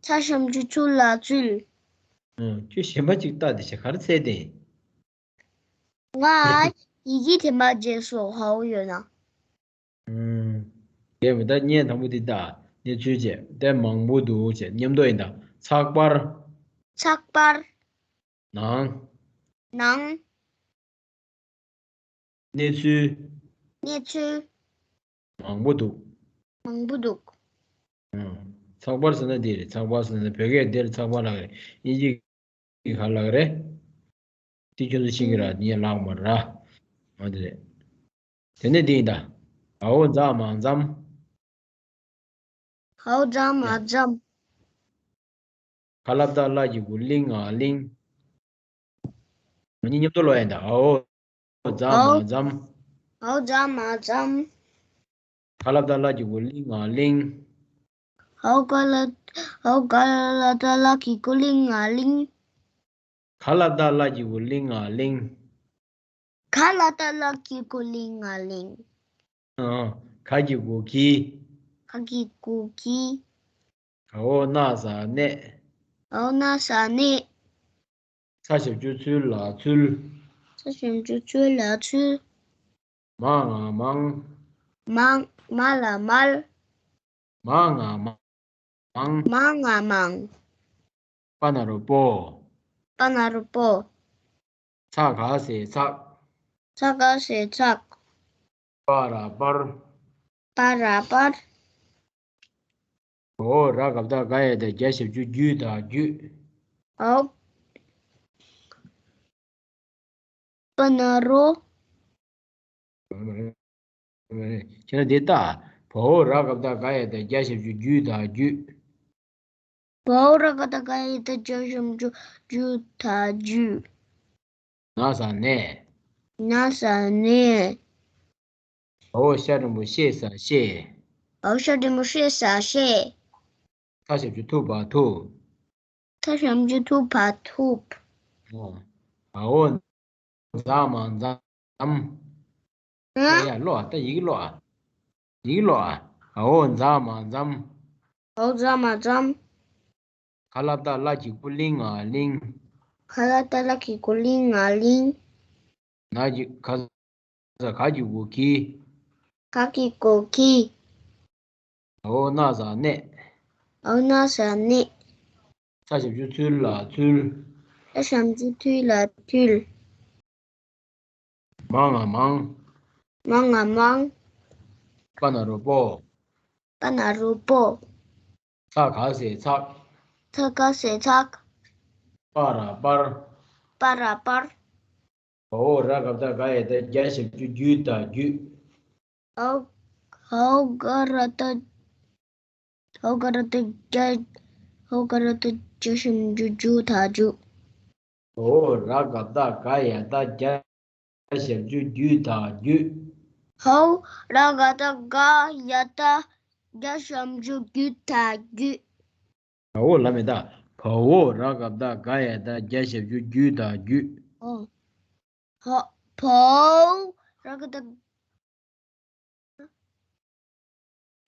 ཚ་ཞབས་ཀྱུ་ཚུ་ལ་ཚུལ། ཨང་། ཁྱོད་གཞན་པ་ཅིག་ལྟ། དེ་ཞིག་ག་རེ་འཚལ་ཏེ། ང་ཡི་གེ་དེ་མ་བརྗེད་སོང་། ཧའོ་ཡོད་ན། ཨང་། དེ་མི་ད་བརྙན་དང་པོ་དེ་ལྟ། གནས་ཚུལ་བྱས་ཏེ་མང་པོ་འདུག་བྱས། མཉམ་དུ་ཡིན་ད། ཚགས་པར། ཚགས་པར། ནང་། ནང་། གནས་ཚུལ། གནས་ཚུལ། མང་པོ་འདུག་མང་པོ་འདུག་ཨང་། ཚགས་པར་ཟེར་ན་འདི་རེད། ཚགས་པར་ཟེར་ན་བོད་སྐད་འདིར་ཚགས་པར་ལབ་རེད། དབྱིན་ཇི་གི་ག་ལབ་རེད། དེ་ཁྱོད་ཚོ་ཤེས་ཀྱི་རེད། ངས་ལབ་མ་ར། འོ་དེ་རེད། དེ་ནས་འདི་ཡིན་ད། འའོ་ཛ་མ་ཛམ། འའོ་ཛ་མ་ཛམ། ཁ་ལ་བཏགས། ལ་གི་གུ་ལི་ང་ལིང་། ང་གཉིས་མཉམ་དུ་ཀློག་ཡིན་ད། འའོ་ཛ་མ་ཛམ། འའོ་ཛ་མ་ཛམ། ཁ་ལ་བཏགས། ལ་གི་གུ་ལི་ང་ལིང་། འའོ་ག་ལ། འའོ་ག་ལ་བཏགས། ལ་གི་གུ་ལི་ང་ལིང་། ག་ལ་བཏགས། ལ་གི་གུ་ལི་ང་ལིང་། ག་ལ་བཏགས། ལ་གི་གུ་ལི་ང་ལིང་། ཨ། ག་གི་གུ་གི། ག་གི་གུ་གི། འའོ་ན་ས་ནས། འའོ་ན་ས་ནས། ཚ་ཞབས་ཀྱུ་ཚུ་ལ་ཚུལ། ཚ་ཞབས་ཀྱུ་ཚུ་ལ་ཚུལ། མ་ང་མང་། མ། མ་ལ་མལ། མ་ང་མང་། མ་ང་མང་། པ་ན་རོ་པོ། པ་ན་རོ་པོ། ཚ་ག་ས་ཚགས། ཚ་ག་ས་ཚགས། པ་ར་པར། པ་ར་པར། འའོ་ར་ག་བཏགས། རྒ་ཡ་བཏགས། རྒྱ་ཞབས་ཀྱུ་རྒྱུ་དང་རྒྱུད། འའོ། པ་ན་རོ། ཁྱེད་རང་འདི་ལྟ། བའོ་ར་ག་བཏགས། རྒ་ཡ་བཏགས། རྒྱ་ཞབས་ཀྱུ་རྒྱུ་དང་རྒྱུད། བའོ་ར་ག་བཏགས། རྒ་ཡ་བཏགས། རྒྱ་ཞབས་ཀྱུ་རྒྱུ་དང་རྒྱུད། ན་ས་ནས། ན་ས་ནས། འའོ་ཤ་འགྲེང་བུ་ཤེ་ས་ཤེས། འའོ་ཤ་འགྲེང་བུ་ཤེ་ས་ཤེས། ཚ་ཞབས་ཀྱུ་ཐུ་བ་ཐུབ། ཚ་ཞབས་ཀྱུ་ཐུ་བ་ཐུབ། འའོ་ཛ་མ་ཛམ། ཨ། ཡ་ཡ་ཀློག་ཨ། ད་ཡི་གེ་ཀློག་ཨ། ཡི་གེ་ཀློག་ཨ། འའོ་ཛ་མ་ཛམ། འའོ་ཛ་མ་ཛམ། ག་ལ་བཏགས། ལ་གི་གུ་ལི་ང་ལིང་། ག་ལ་བཏགས། ལ་གི་གུ་ལི་ང་ལིང་། ན་གི་ག་ས། ག་གི་གུ་གི། ག་གི་གུ་གི། འའོ་ན་ས་ནས། འའོ་ན་ས་ནས། ཚ་ཞབས་ཀྱུ་ཚུ་ལ་ཚུལ། ཚ་ཞབས་ཀྱུ་ཚུ་ལ་ཚུལ། མ་ང་མང་། མ་ང་མང་། པ་ན་རོ་པོ། པ་ན་རོ་པོ། ཚ་ག་ས་ཚགས། ཚ་ག་ས་ཚགས། པ་ར་པར། པ་ར་པར། བ་འོག་ར་ག་བཏགས་རྒ་ཡ་བཏགས་རྒྱ་ཞབས་ཀྱུ་རྒྱུ་ད་རྒྱུད། འོག་འོག་ག་ར་བཏགས། འོག་ག་ར་བཏགས་རྒྱ། འོག་ག་ར་བཏགས་རྒྱ་ཞབས་ཀྱུ་རྒྱུ་ད་རྒྱུད། འོག་ར་ག་བཏགས་རྒ་ཡ་བཏགས་རྒྱ་ཞབས་ཀྱུ་རྒྱུད་ད་རྒྱུད། འོག་ར་ག་བཏགས་རྒ་ཡ་བཏགས་རྒྱ་ཞབས་ཀྱུ་རྒྱུ་ད་རྒྱུད། བ་འོག་ལ་མེ་ད། བ་འོག་ར་ག་བཏགས་རྒ་ཡ་བཏགས་རྒྱ་ཞབས་ཀྱུ་རྒྱུ་ད་རྒྱུད། འོ། བ་བ་འོག་ར་ག་བཏགས།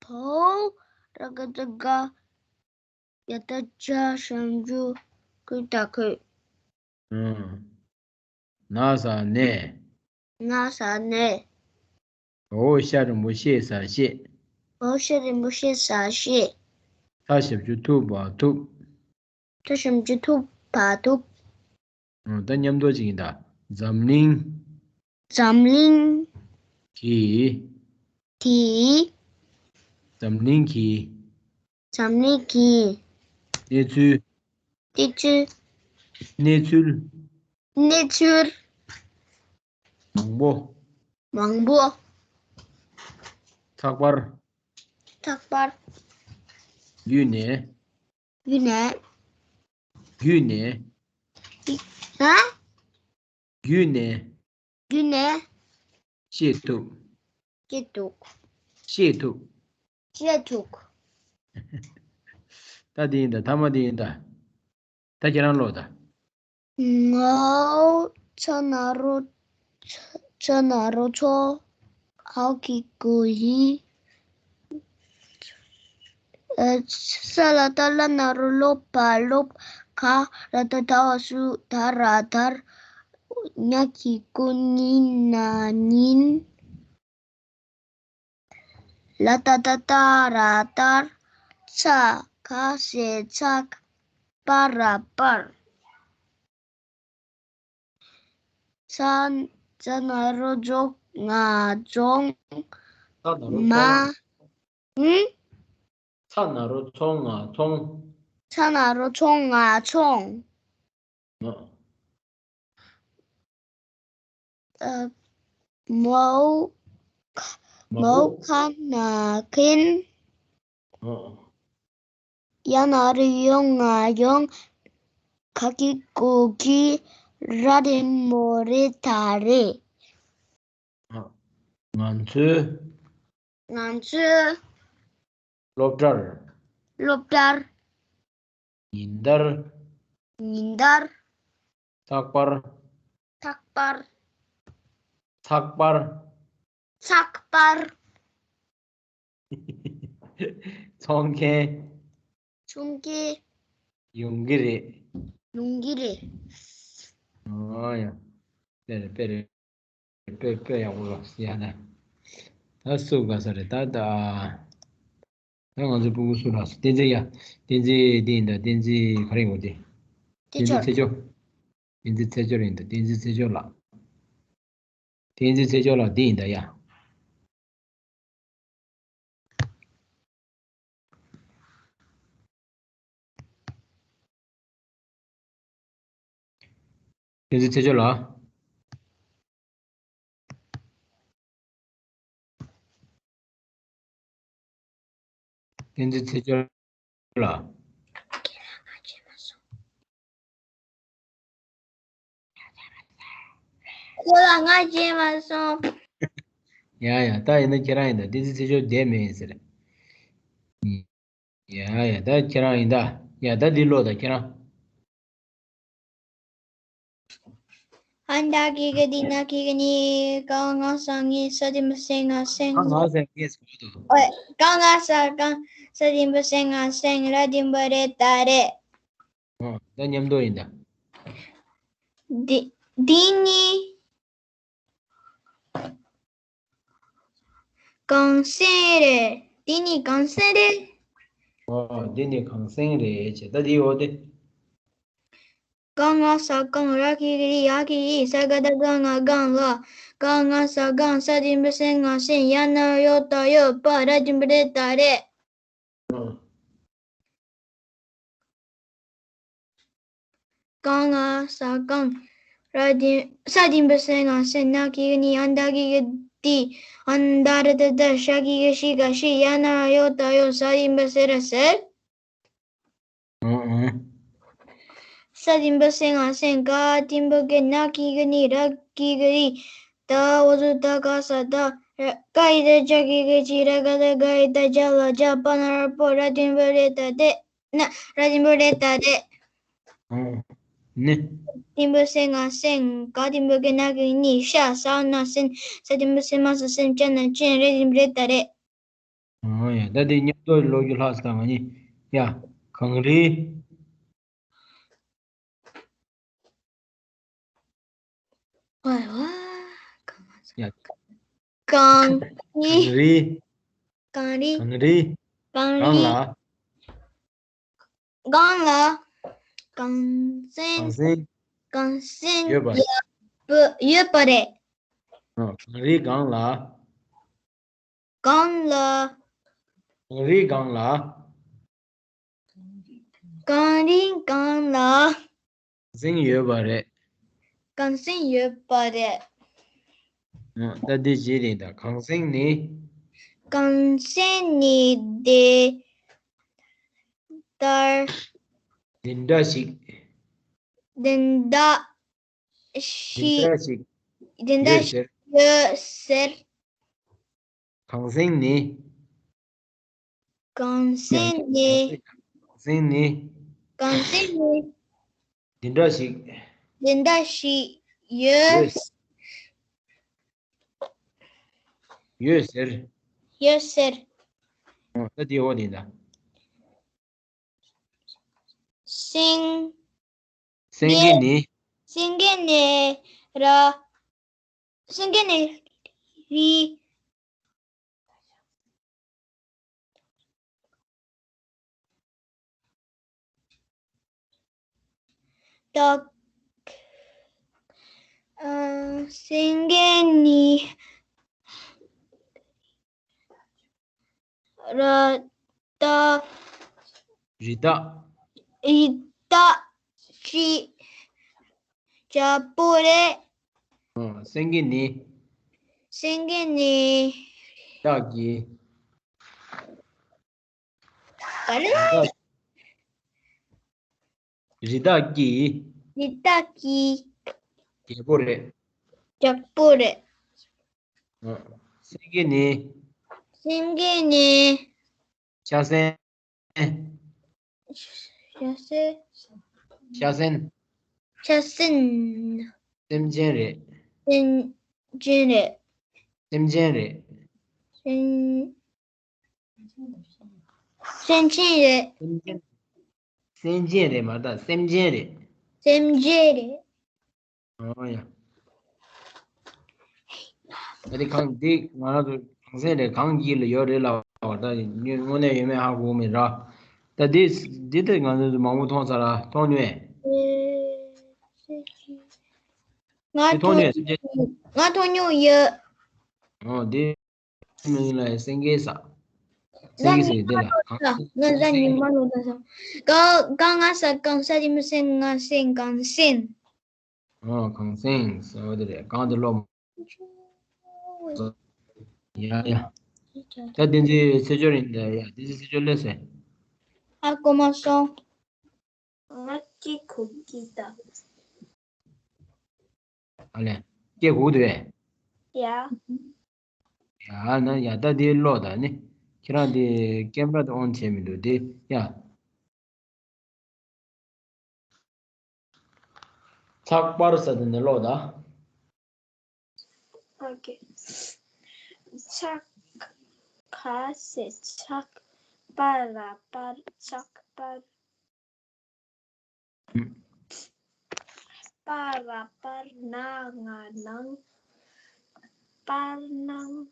བ་འོག་ར་ག་བཏགས་རྒ་ཡ་བཏགས་རྒྱ་ཞབས་ཀྱུ་རྒྱུ་ད་རྒྱུད། ཨང་། ན་ས་ནས། ན་ས་ནས། འོག་ཤ་རིང་པོ་ཤེ་ས་ཤེད། འོག་ཤ་རིང་པོ་ཤེ་ས་ཤེད། ཐ་ཞབས་ཀྱུ་ཐུ་བ་ཐུབ། ཐ་ཞབས་ཀྱུ་ཐུ་བ་ཐུབ། ཨང་། ད་མཉམ་དུ་ཅིག་ཡིན་ད། འཛམ་གླིང་། འཛམ་གླིང་། གི། གི། འཛམ་གླིང་གི། འཛམ་གླིང་གི། གནས་ཚུལ། གནས་ཚུལ། གནས་ཚུལ། གནས་ཚུལ། མང་པོ། མང་པོ། ཚགས་པར། ཚགས་པར། བརྒྱུད་ནས། བརྒྱུད་ནས། བརྒྱུད་ནས། ཨ། བརྒྱུད་ནས། བརྒྱུད་ནས། ཤེས་ཐུབ། ཤེས་ཐུབ། ཤེས་ཐུབ། ཤེས་ཐུབ། ད་འདི་ཡིན་ད། ཐ་མ་འདི་ཡིན་ད། ད་ཁྱེད་རང་ཀློག་ད། ང་ཚ་ན་རོ། ཚ་ན་རོ་ཚོ། ཧ་གི་གུ་ཧི། ཨ། ས་ལ་བཏགས་སླ་ན་རོ་སློ་བ་སློབ། ག་ར་བཏགས་གྲ་བ་གྲུ། ད་ར་གྲར། ཉ་གི་གུ་ཉི། ན་ཉིན། ལ་བཏགས་ལྟ་སྟ་ར་ལྟར། ཚ་ག་ས་ཚགས། པ་ར་པར། ཚ་ཚ་ན་རོ་ཚོ་ང་ཚོང་། ཚ་ན་རོ་མ། ཚོ་ང་། ཨུ། ཚ་ན་རོ་ཚོ་ང་ཚོང་། ཚ་ན་རོ་ཚོ་ང་ཚོང་། ང་། ཨ། མའོ། མའོ་ཁ་ན་མཁན། ཨ། ཡ་ན་རོ་ཡོ་ང་ཡོང་། ག་གི་གུ་གི། ར་འགྲེང་བུ་རེ་ད་རེད། ཨ། ང་ཚོའི། ང་ཚོའི། སློབ་གྲྭར། སློབ་གྲྭར། ཉིན་ལྟར། ཉིན་ལྟར། ཚགས་པར། ཚགས་པར། ཚགས་པར། ཚགས་པར། འཚོང་མཁན། འཚོང་མཁན། ཡོང་གི་རེད། ཡོང་གི་རེད། ཨོ་ཡ། དཔེ་རེད། དཔེ་རེད། དཔེ་དཔེ་ཡག་པོ་རེད་ཡ་ན། ད་སུ་དགའ་ས་རེད་ད་ད། ད་ང་ཚོ་སྤུ་གུ་སུ་རག་སོང་། བསྟན་འཛིན་ཡ། བསྟན་འཛིན་འདི་ཡིན་ད། བསྟན་འཛིན་ག་རེ་ཡོང་དེ། བསྟན་འཛིན་ཚེ་མཆོག་བསྟན་འཛིན་ཚེ་མཆོག་ཡིན་ད། བསྟན་འཛིན་ཚེ་མཆོག་ལགས། བསྟན་འཛིན་ཚེ་མཆོག་ལགས་འདི་ཡིན་ད་ཡ། བསྟན་འཛིན་ཚེ་མཆོག་ལགས། བསྟན་འཛིན་ཚེ་མཆོག་ལགས། ཁོ་ལ་ང་བརྗེད་མ་སོང་། ཡ་ཡ། ད་ཡིན་ན་ཁྱེད་རང་ཡིན་ད། བསྟན་འཛིན་ཚེ་མཆོག་བསྡད་མེད་ཟེར། ཡ་ཡ། ད་ཁྱེད་རང་ཡིན་ད། ཡ་ད་འདི་ཀློག་ད་ཁྱེད་རང་། ཧན་ད་གི་གི་དི་ན་གི་གི་ནི། ག་ང་ས་ངི་ས་དི་མ་སེ་ང་སེང་། ག་ང་ས་ངི་ས་དུ། ཨོ། ག་ང་ས་གང་ས་དི་མ་སེ་ང་སེང་། ར་དི་མ་རེ་ད་རེད། ཨོ། ད་མཉམ་དུ་ཡིན་ད། འདི་འདི་ནི་གངས་སེང་རེད། འདི་ནི་གངས་སེང་རེད། ཨོ། འདི་ནི་གངས་སེང་རེད་ཅེས། ད་འདི་འོ་དེ། ག་ང་ས་གང་། ར་གི་གི་རི། ཡ་གི་ཡི། ས་ག་བཏགས་སྒ་ང་སྒང་། ག་ང་ས་གང་། ས་དི་མ་སེ་ང་སེང་། ཡ་ན་རོ་ཡོ་ད་ཡོད། པ་ར་དི་མ་རེ་ད་རེད། གང་ང་ས་གང་། ར་དི་ས་དི་འབུ་སེ་ང་སེན། ན་གི་གུ་ནི། འ་ད་གི་གུ་དི། འ་ད་ར་ཏ་དི། ཤ་གི་གུ་ཤི། ག་ཤི། ཡ་ན་ར་ཡོ་ད་ཡོད། ས་དི་འབུ་སེ་ར་སེད། ཨང་ཨང་། ས་དི་འབུ་སེ་ང་སེན། ག་དི་འབུ་གི། ན་གི་གུ་ནི། ར་གི་གུ་རི། ད་འོ་ཟུ་ད་ག་ས་ད། ར་ག་ཡི་ད་ཇ་གི་གུ་ཇི། ར་ག་ད་ག་ཡི་ད་ཇ་ལ་ཇ། པ་ན་ར་པོ། ར་དི་འབུ་རེ་ད་རེད། ན་ར་དི་འབུ་རེ་ད་རེད། ཨང་། ནི། དི་འབུ་སེ་ང་སེན། ག་དི་འབུ་གི། ན་གི་གུ་ནི། ཤ་ས་ན་སེན། ས་དི་འབུ་སེ་མ་ས་སེན། ཅ་ན་ཅན། རེ་དི་འབུ་རེ་ད་རེད། ཨོ་ཡ། ད་དེ་མཉམ་དུ་ཀློག་རྒྱུ་ལྷག་སོང་ད་ང་གཉིས། ཡ། གངས་རི། ཝ་ཝ། ཡ། གངས་རི། གངས་རི། གངས་རི། གངས་རི། གངས་ལ། གངས་ལ། གངས་སེང་། གངས་སེང་། གངས་སེང་ཡོད་པ། ཡོད་པ་རེད། ཨ། གངས་རིའི་སྒང་ལ། སྒང་ལ། གངས་རིའི་སྒང་ལ། གངས་རིའི་སྒང་ལ། གངས་སེང་ཡོད་པ་རེད། གངས་སེང་ཡོད་པ་རེད། ཨ། ད་འདི་བྱས་རེད་ད། གངས་སེང་ནི། གངས་སེང་ནི་དེ་ལྟར། དེ་འདྲ་ཞིག་དེ་འདྲ་ཞིག་དེ་འདྲ་ཞིག་དེ་འདྲ་ཡོད་ཟེར། ཞིག་ཡོད་ཟེར། གངས་སེང་ནི། གངས་སེང་ནི། གངས་སེང་ནི། གངས་སེང་ནི། འདི་འདྲ་ཞིག་དེ་འདྲ་ཞིག་ཡོད། ཡོད། ཡོད་ཟེར། ཡོད་ཟེར། ཨོ། ད་དེའི་འོག་དེ་ད། སེང་། སེང་གེ་ནི། སེང་གེ་ནི་ར། སེང་གེ་ནི་རི། ད། ཨ། སེང་གེ་ནི་ར་ད། རི་དྭགས། རི་དྭགས་ཀྱི་རྒྱལ་པོ་རེད། ཨ། སེང་གེ་ནི། སེང་གེ་ནི། རི་དྭགས་ཀྱི། ག་རེ། རི་དྭགས་ཀྱི། རི་དྭགས་ཀྱི། རྒྱལ་པོ་རེད། རྒྱལ་པོ་རེད། ཨ། སེང་གེ་ནི། སེང་གེ་ནི། ཤ་སེན། ཤ་སེན། ཤ་སེན། ཤ་སེན། སེམས་ཅན་རེད། སེམས་ཅན་རེད། སེམས་ཅན་རེད། སེམས། སེམས་ཅན་རེད། སེམས་ཅན། སེམས་ཅན་རེད་མ་གཏོགས་སེམས་ཅན་རེད། སེམས་ཅན་རེད། ཨོ་ཡ། ད་དེ་གངས་འདི་ང་རང་ཚོ་གངས་སེང་རེད། གངས་དཀྱིལ་ལ་ཡོད་རེད་ལབ་པ། ད་དངོས་གནས་ཡོད་མེད་ཧ་གོ་མེད་ར། ད་འདི་འདི་ད་ང་ཚོ་མང་པོ་མཐོང་ཚར་ར། མཐོང་མྱོང་། ང་འདི་མཐོང་མཐོང་མྱོང་། སེམས་ཅན། ང་མཐོང་མྱོང་ཡོད། ཨོ། འདི་མིང་ལ་སེང་གེ་ས། སེང་གེ་ཟེར་འདི་ལ། ང་ཟ་ཉི་མ་ལོ་ད་ས། ག་ག་ང་ས་གངས། ས་དི་མུ་སེ་ང་སེང་། གངས་སེང་། ཨོ། གངས་སེང་ཟེར་བ་དེ་རེད། གངས་དེ་ལོ། ཡ་ཡ། ད་བསྟན་འཛིན་ཚེ་སྐྱོར་ཡིན་ད། ཡ། བསྟན་འཛིན་ཚེ་སྐྱོར་ལས་ཟེར། ཧ་གོ་མ་སོང་། ང་སྐད་གོ་གི་ད། ཨ་ལས། སྐད་གོ་གི་འདུག་གས། ཡ། ཡ་ན་ཡ། ད་དེ་ཀློག་ད་ནི། ཁྱེད་རང་དེ་ཀེམ་ར་དེ་ཨོན་བྱས་མི་འདུག་དེ། ཡ། ཚགས་པར་ཟེར་དེ་ནས་ཀློག་ད། ཨོ་ཁེ། ཚགས་ཁ་ཟེར་ཚགས། པ་ར་པར། ཚགས་པར། པ་ར་པར། ན་ང་ནང་། པར་སྣང་།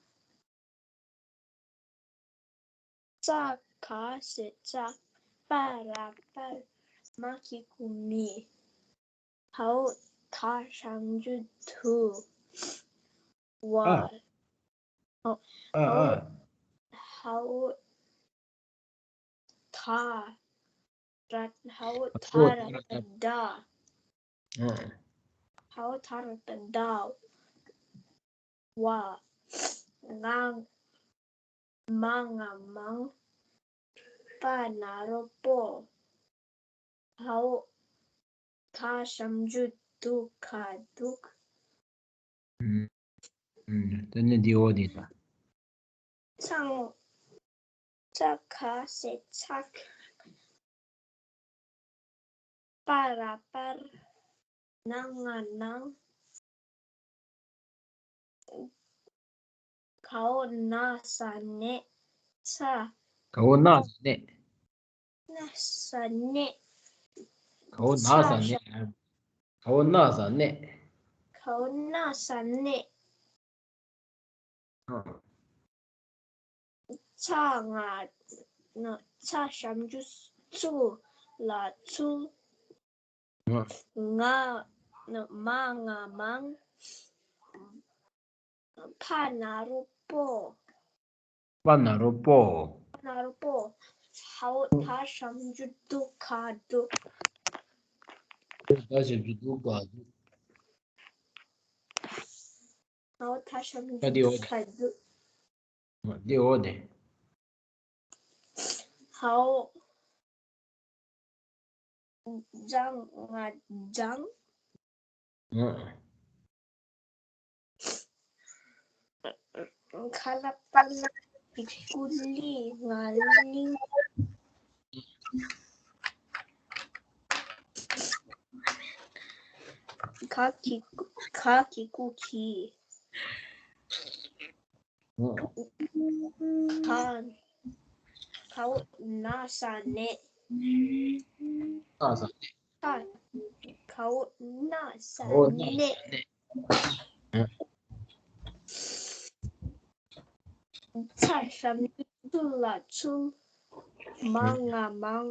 ཙ་ག་ཟེར་ཙག་པ་ར་པར། མ་གི་གུ་མི། ཧའོ་ད་ཞབས་ཀྱུ་དུ། ཝ། ཨ། ཨ་ཨ། ཧའོ། ད་ར་ཧའོ་ད་ར་ཏ་ད། ཨ། ཧའོ་ད་ར་ཏ་ད། ཝ། ང་། མ་ང་མང་། པ་ན་རོ་པོ། ཧའོ། ད་ཞབས་ཀྱུ་དུ་ག་དུག་ཨུམ། ཨུམ། དེ་ནས་འདི་འོ་འདི་ད། ཚང་། ཚ་ག་ས་ཚག་པ་ར་པར། ན་ང་ནང་། གའོ་ན་ས་ནས། ཚ། གའོ་ན་ས་ནས། ན་ས་ནས། གའོ་ན་ས་ནས། གའོ་ན་ས་ནས། གའོ་ན་ས་ནས། ཨ། ཚ་ང་། ཚ་ཞབས་ཀྱུ་ཚུ་ལ་ཚུལ། ཨ། ང་། མ་ང་མང་། ཕ་ན་རོ་པོ། པ་ན་རོ་པོ། པ་ན་རོ་པོ། ཧའོ་ད་ཞབས་ཀྱུ་དུ་ག་དུག་ད་ཞབས་ཀྱུ་དུ་ག་དུག་ཧའོ་ད་ཞབས་ཀྱུ་དུ་ག་དུག་འདི་འོ་དེ། ཧའོ། ལྗང་ང་ལྗང་། ཨ། ཁ་ལ་པ་ལ་གི་ཀུ་ལི་ང་ལི། ཁ་གི་ཁ་གི་ཀུ་ཁི། ཨ། ཁ། ཁའོ་ན་ས་ནས། ན་ས་ནས། ཁ། ཁའོ་ན་ས་ཁའོ་ན་ནས། ས་ནས། ཚ་ཞབས་ཀྱུ་ཚུ་ལ་ཚུལ། མ་ང་མང་།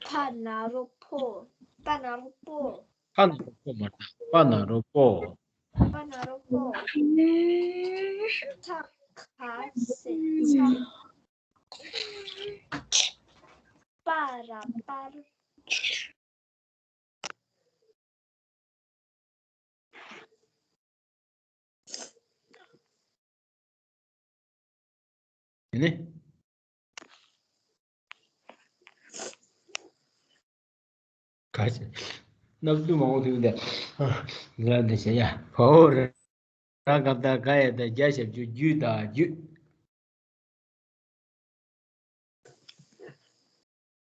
ཕ་ན་རོ་ཕོ། པ་ན་རོ་པོ། ཕ་ན་རོ་པོ་མ་རེད། པ་ན་རོ་པོ། པ་ན་རོ་པོ། ཚ་ག་ས་ཚག་པ་ར་པར། དེ་ནས། ག་ཅི། སྣབས་སྡུད་མང་པོ་ཐོན་ཏེ། ལ་འདི་བྱེད་ཡ། ཧོ་ར། ར་ག་བཏགས་རྒ་ཡ་བཏགས་རྒྱ་ཞབས་ཀྱུ་རྒྱུ་དང་རྒྱུད།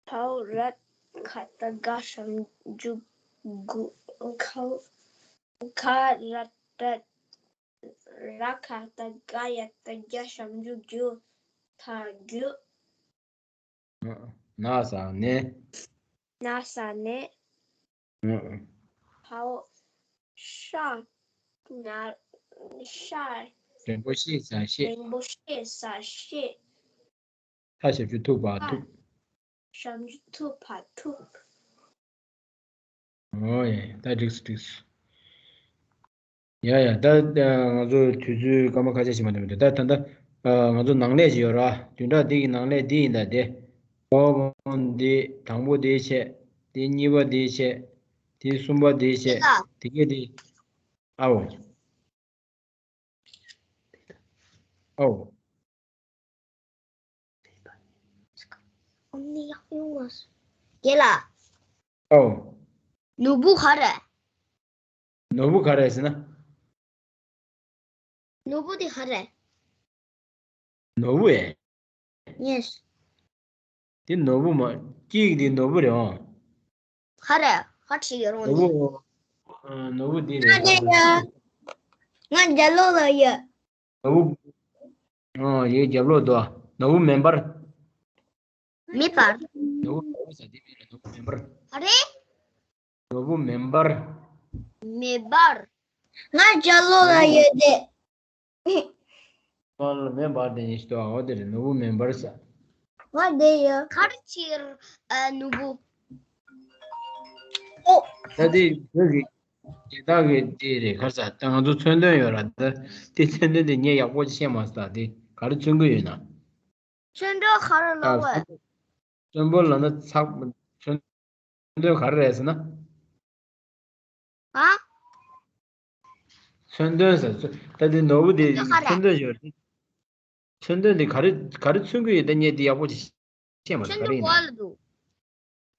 ཕའོ་ར་ག་བཏགས་རྒ་ཞབས་ཀྱུ་རྒུ། ཁའོ། ག་ར་བཏགས་ར་ག་བཏགས་རྒ་ཡ་བཏགས་རྒྱ་ཞབས་ཀྱུ་རྒྱུ། ད་རྒྱུ། ན་ས་ནས། ན་ས་ནས། ཧའོ། ཤ། ན། ཤ། རིན་པོ་ཆེ་ཟ་ཤེས། རིན་པོ་ཆེ་ཟ་ཤེས། ཐ་ཞབས་ཀྱུ་ཐུ་བ་ཐུབ། ཞབས་ཀྱུ་ཐུ་བ་ཐུབ། ཨོ་ཡ། ད་འགྲིགས་སོ་འགྲིགས་སོ། ཡ་ཡ། ད་ང་ཚོ་དུས་ཚོད་སྐར་མ་ཁ་ཤས་ཤིག་མ་འདུག་མི་འདུག་ད་ད་ད་ང་ཚོ་ནང་ལས་ཅིག་ཡོད་ར། བདུན་ཕྲག་འདི་གི་ནང་ལས་འདི་ཡིན་ད་དེ། ཨོ། འདི་དང་པོ་འདི་བྱས། འདི་གཉིས་པ་འདི་བྱས། འདི་གསུམ་པ་འདི་བྱས། དེ་གས་འདི། ཨའོ། ཨའོ། རྒན་ལགས། ཨོ། ནོར་བུ་ག་རེ། ནོར་བུ་ག་རེ་ཟེར་ན། ནོར་བུ་དེ་ག་རེ། ནོར་བུ་ཨེ། ཡེས། དེ་ནོར་བུ་མ། སྐྱིད་དེ་ནོར་བུ་རེད་ཨང་། ག་རེ། ག་བྲིས་ཡོད་རུང་ནོར་བུ། ཨ། ནོར་བུ་དེ་རེད། ང་དེ་ཡ། ང་རྒྱབ་ལོགས་ལ་ཡོད། ནོར་བུ། ཨ། ཡོད། རྒྱབ་ལོགས་འདུག་ནོར་བུ་མེ་འབར། མེ་འབར། ནོར་བུ་མེ་འབར་ཟེར་དེ་མིན་ལ། ནོར་བུ་མེ་འབར། ག་རེ། ནོར་བུ་མེ་འབར། མེ་འབར། ང་རྒྱབ་ལོགས་ལ་ཡོད་དེ། ང་ལ་མེ་འབར་དེ་ཉིད་ཞིག་འདུག་ཨོ་དེ་རེད། ནོར་བུ་མེ་འབར་ཟེར། ང་དེ་ཡོད། ག་རེ་བྱེད། ཨ། ནོར་བུ། ཨོ། ད་དེ་བོད་ཀྱི་དེ་དག་གི་དེ་རེད། ག་རེ་ཟེར། ད་ང་ཚོ་མཚོན་དོན་ཡོད་ར། ད་དེ་མཚོན་དོན་དེ་ངས་ཡག་པོ་ཅིག་བཤད་མ་སོང་། ད་དེ་ག་རེ་མཚོན་གི་ཡོད་ན། མཚོན་དོན་ག་རེ་ལབ་པས། མཚོན་དོན་ལབ་ན་ཚགས་མཚོན་དོན་ག་རེ་རེད་ཟེར་ན། ཨ། མཚོན་དོན་ཟེར། ད་དེ་ནོར་བུ་དེ་ཚོན་དོན་ཡོད་རེད། མཚོན་དོན་དེ་ག་རེ་ག་རེ་མཚོན་གྱི་ཡོད། ད་ངས་དེ་ཡག་པོ་ཅིག་ཤེས་མ་ཐུབ། ག་རེ་ཡིན་ན།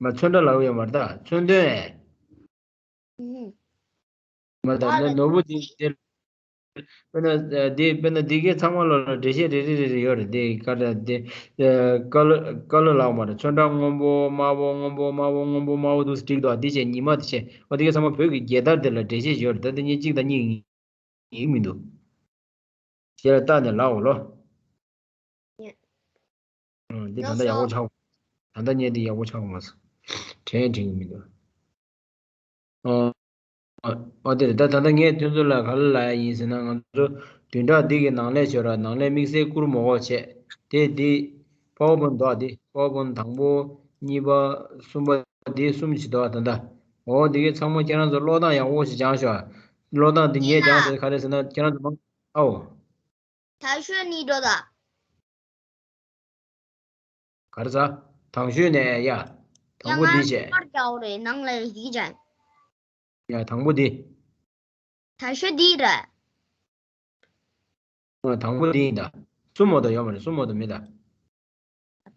མ་མཚོན་འདྲ་ལབ་ཡོད་མ་རེད། ད་མཚོན་དོན། མ་ད་ནོར་བུ་དེ་དེ། དཔེར་ན་དེ་དཔེར་ན་དེ་གའི་ཚང་མ་ལོ་ལ་འགྲེལ་བཤད་རེ་རེ་རེ་རེ་ཡོད་རེད། དེ་ག་རེ་དེ། ཀ་ལོ་ཀ་ལོ་ལབ་མ་རེད། ཚོན་ཁྲ་སྔོན་པོ་དམར་པོ་སྔོན་པོ་དམར་པོ་སྔོན་པོ་དམར་པོ་འདུག་སེ་བྲིས་འདུག་དེ་བྱས་ཉི་མ་དེ་བྱས། ཨོ་དེ་གའི་ཚང་མ་བོད་ཀྱི་རྒྱལ་དར་དེ་ལ་འགྲེལ་བཤད་ཡོད་རེད། ད་དེ་གཉིས་གཅིག་དང་གཉིས་ཡིན་མི་འདུག་དེ་ལ་བལྟས་ནས་ལབ་འོ་ལོ། འདི་ད་ལྟ་ཡག་པོ་ཆགས། ད་ལྟ་ངས་འདི་ཡག་པོ་ཆགས་མ་སོང་། དྲན་དྲན་གྱི་མི་འདུག་ཨོ། ཨོ་དེ་རེད། ད་ད་ལྟ་ངས་ཁྱོད་ཚོ་ལ་ག་རེ་ལབ་ཡ་ཡིན་ཟེར་ན། ང་ཚོ་བདུན་ཕྲག་འདི་གི་ནང་ལས་ཞོར་ནང་ལས་དམིགས་བསལ་བསྐུར་མ་དགོས་བྱས། དེ་འདི་པ་ཝར་པོན་འདོགས། འདི་པ་ཝར་པོན་དང་པོ་གཉིས་པ་གསུམ་པ་འདི་གསུམ་ཞིག་འདོགས། ད་ལྟ་འོ་འདི་གའི་ཚང་མ་ཁྱེད་རང་ཚོ་ཀློག་སྟངས་ཡག་པོ་ཞིག་སྦྱངས་ཤོག་ཀློག་སྟངས་འདི་ངས་སྦྱངས་ཟེར་ག་རེ་ཟེར་ན། ཁྱེད་རང་ཚོ་མང་ཨའོ། ད་ཤོད་ནི་འགྲོ་ད། ག་རེ་ཟ། དང་ཤོས་ནས་ཡ། དང་པོ་འདི་བྱས། ཡ་ང་པར་རྒྱག་རེད། ནང་ལ་འདི་བྱས། ཡ་དང་པོ་འདི། ད་ཤོད་འདི་རེད། ཨ་དང་པོ་འདི་ཡིན་ད། གསུམ་མོ་ད་ཡོད་མ་རེད། གསུམ་མོ་ད་མེད་ད།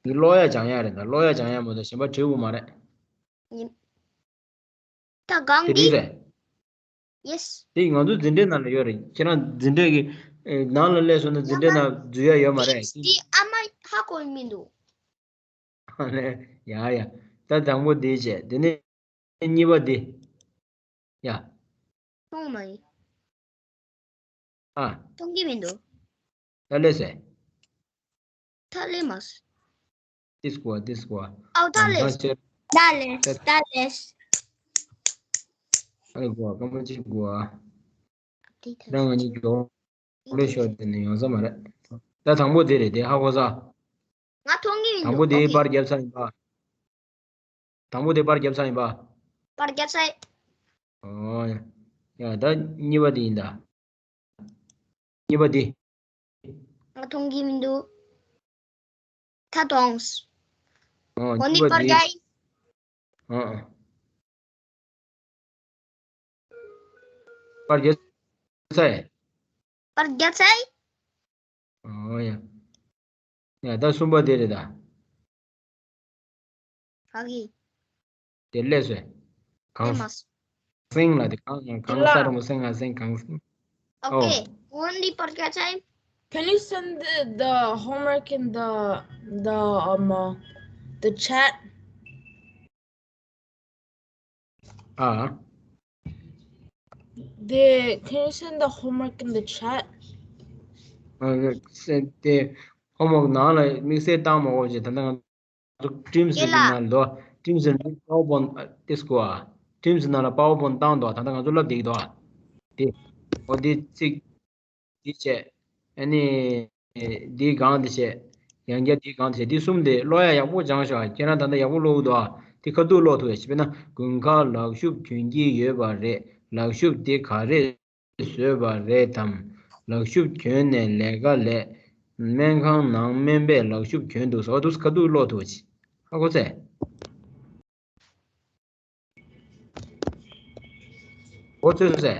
འདི་ཀློག་ཡ་སྦྱང་ཡ་རེད་ད། ཀློག་ཡ་སྦྱང་ཡ་མོ་ད་གཞན་པ་བྲིས་དགོས་མ་རེད། ཡིན། ད་གང་དེ་འདི་འདི་རེད། Yes། དེ་ང་ཚོའི་འཛིན་གྲྭའི་ནང་ལ་ཡོད་རེད། ཁྱེད་རང་འཛིན་གྲྭའི་གི་ཨེ་ནང་ལ་སླེབས་སོང་ན་འཛིན་གྲྭའི་ནང་འཛུལ་ཡ་ཡོད་མ་རེད། འདི་ཨ་མ་ཧ་གོ་མི་འདུག་ཡ་ཡ། ད་དང་པོ་འདི་བྱས། དེ་ནས་གཉིས་པ་འདི། ཡ། མཐོང་མ་ཡིན། ཨ། མཐོང་གི་མི་འདུག་ད་ལས་སེ། ད་ལས་མ་སོང་། ཏིས་གོ་ཏིས་གོ་ཨའོ་ད་ལས། ད་ལས་ད་ལས། ཨ་ལས་གོ་ཀ་མ་ཅིག་གོ་ཨ། དེ་ད་རང་ང་གཉིས་གྱོང་ལོས་ཤོར་དེ་ནས་ཡོང་ས་མ་རེད། ད་དང་པོ་དེ་རེད། དེ་ཧ་གོ་ས། ང་མཐོང་གི་མི་འདུག་དང་པོ་དེ་ཨོ་ཁེ། པར་རྒྱབ་ས་ཡིན་པ། དང་པོ་དེ་པར་རྒྱབ་ས་ཡིན་པ། པར་རྒྱབ་ས་ཡིན། ཨོ་ཡ། ཡ་ད་གཉིས་པ་དེ་ཡིན་ད། གཉིས་པ་དེ། ང་མཐོང་གི་མི་འདུག་ད་མཐོང་། ཨོ་འོ་ནི་གཉིས་པ་པར་དེ། རྒྱབ་ཡིན། ཨོ་ཨོ། པར་རྒྱབ་ས་ཡིན། པར་རྒྱབ་ས་ཡིན། ཨོ་ཡ། ཡ་ད་གསུམ་པ་དེ་རེད་ད། ཧ་གི། དེ་ལས་སོ། གང་། ཨེ་མ་སོ། སེང་ལ་དེ་གང་ཡང་གང་ལ་ས་རུ་མོ་སེང་ང་སེང་གང་སེང་། Okay, only podcast time. Can you send the, the homework in the the um uh, the chat? ཨ། The, can you send the homework in the chat? ཨ་སེ་དེ་ཧོམ་ཝོག་ནང་ལ་དམིགས་བསལ་བཏང་མ་དགོས་ཅེས། ད་ལྟ་ང་ཚོ་ཊིམ་སི་ཡེ་ལ། ནང་ལ་འདུག་ཊིམ་སི་ནང་པ་ཝར་པོན་ཏི་སྐུ་ཨ། ཊིམ་སི་ནང་ལ་པ་ཝར་པོན་བཏང་འདུག་ད་ལྟ་ང་ཚོ་ལབ་བསྡད་ཀྱི་འདུག་ཨ། དེ་འོ་དེ་ཚིག་འདི་བྱས། ཨ་ནི། འདི་སྒང་འདི་བྱས། ཡང་བསྐྱར་འདི་སྒང་འདི་བྱས། འདི་གསུམ་དེ་ཀློག་ཡ་ཡག་པོ་སྦྱངས་ཤོག་ཁྱེད་རང་ད་ལྟ་ཡག་པོ་ཀློག་གི་འདུག་ཨ། འདི་ཁ་ཐུག་ཀློག་ཐུབ་ཡ་ཞིག་དཔེར་ན་དགུན་ཁ་ལག་ཤུབས་གྱོན་གྱི་ཡོད་པ་རེད། ལག་ཤུབས་དེ་ག་རེས་བཟོས་པ་རེད་དམ། ལག་ཤུབས་གྱོན་ནས་ལས་ཀ་ལས། སྨན་ཁང་ནང་སྨན་པས་ལག་ཤུབས་གྱོན་འདུག་ཟེར་བ་འདུག་ཁ་ཐུག་ཀློག་ཐུབ་པ་ཅིག་ཧ་གོ་ཚེ། གོ་ཚོད་ཚེ།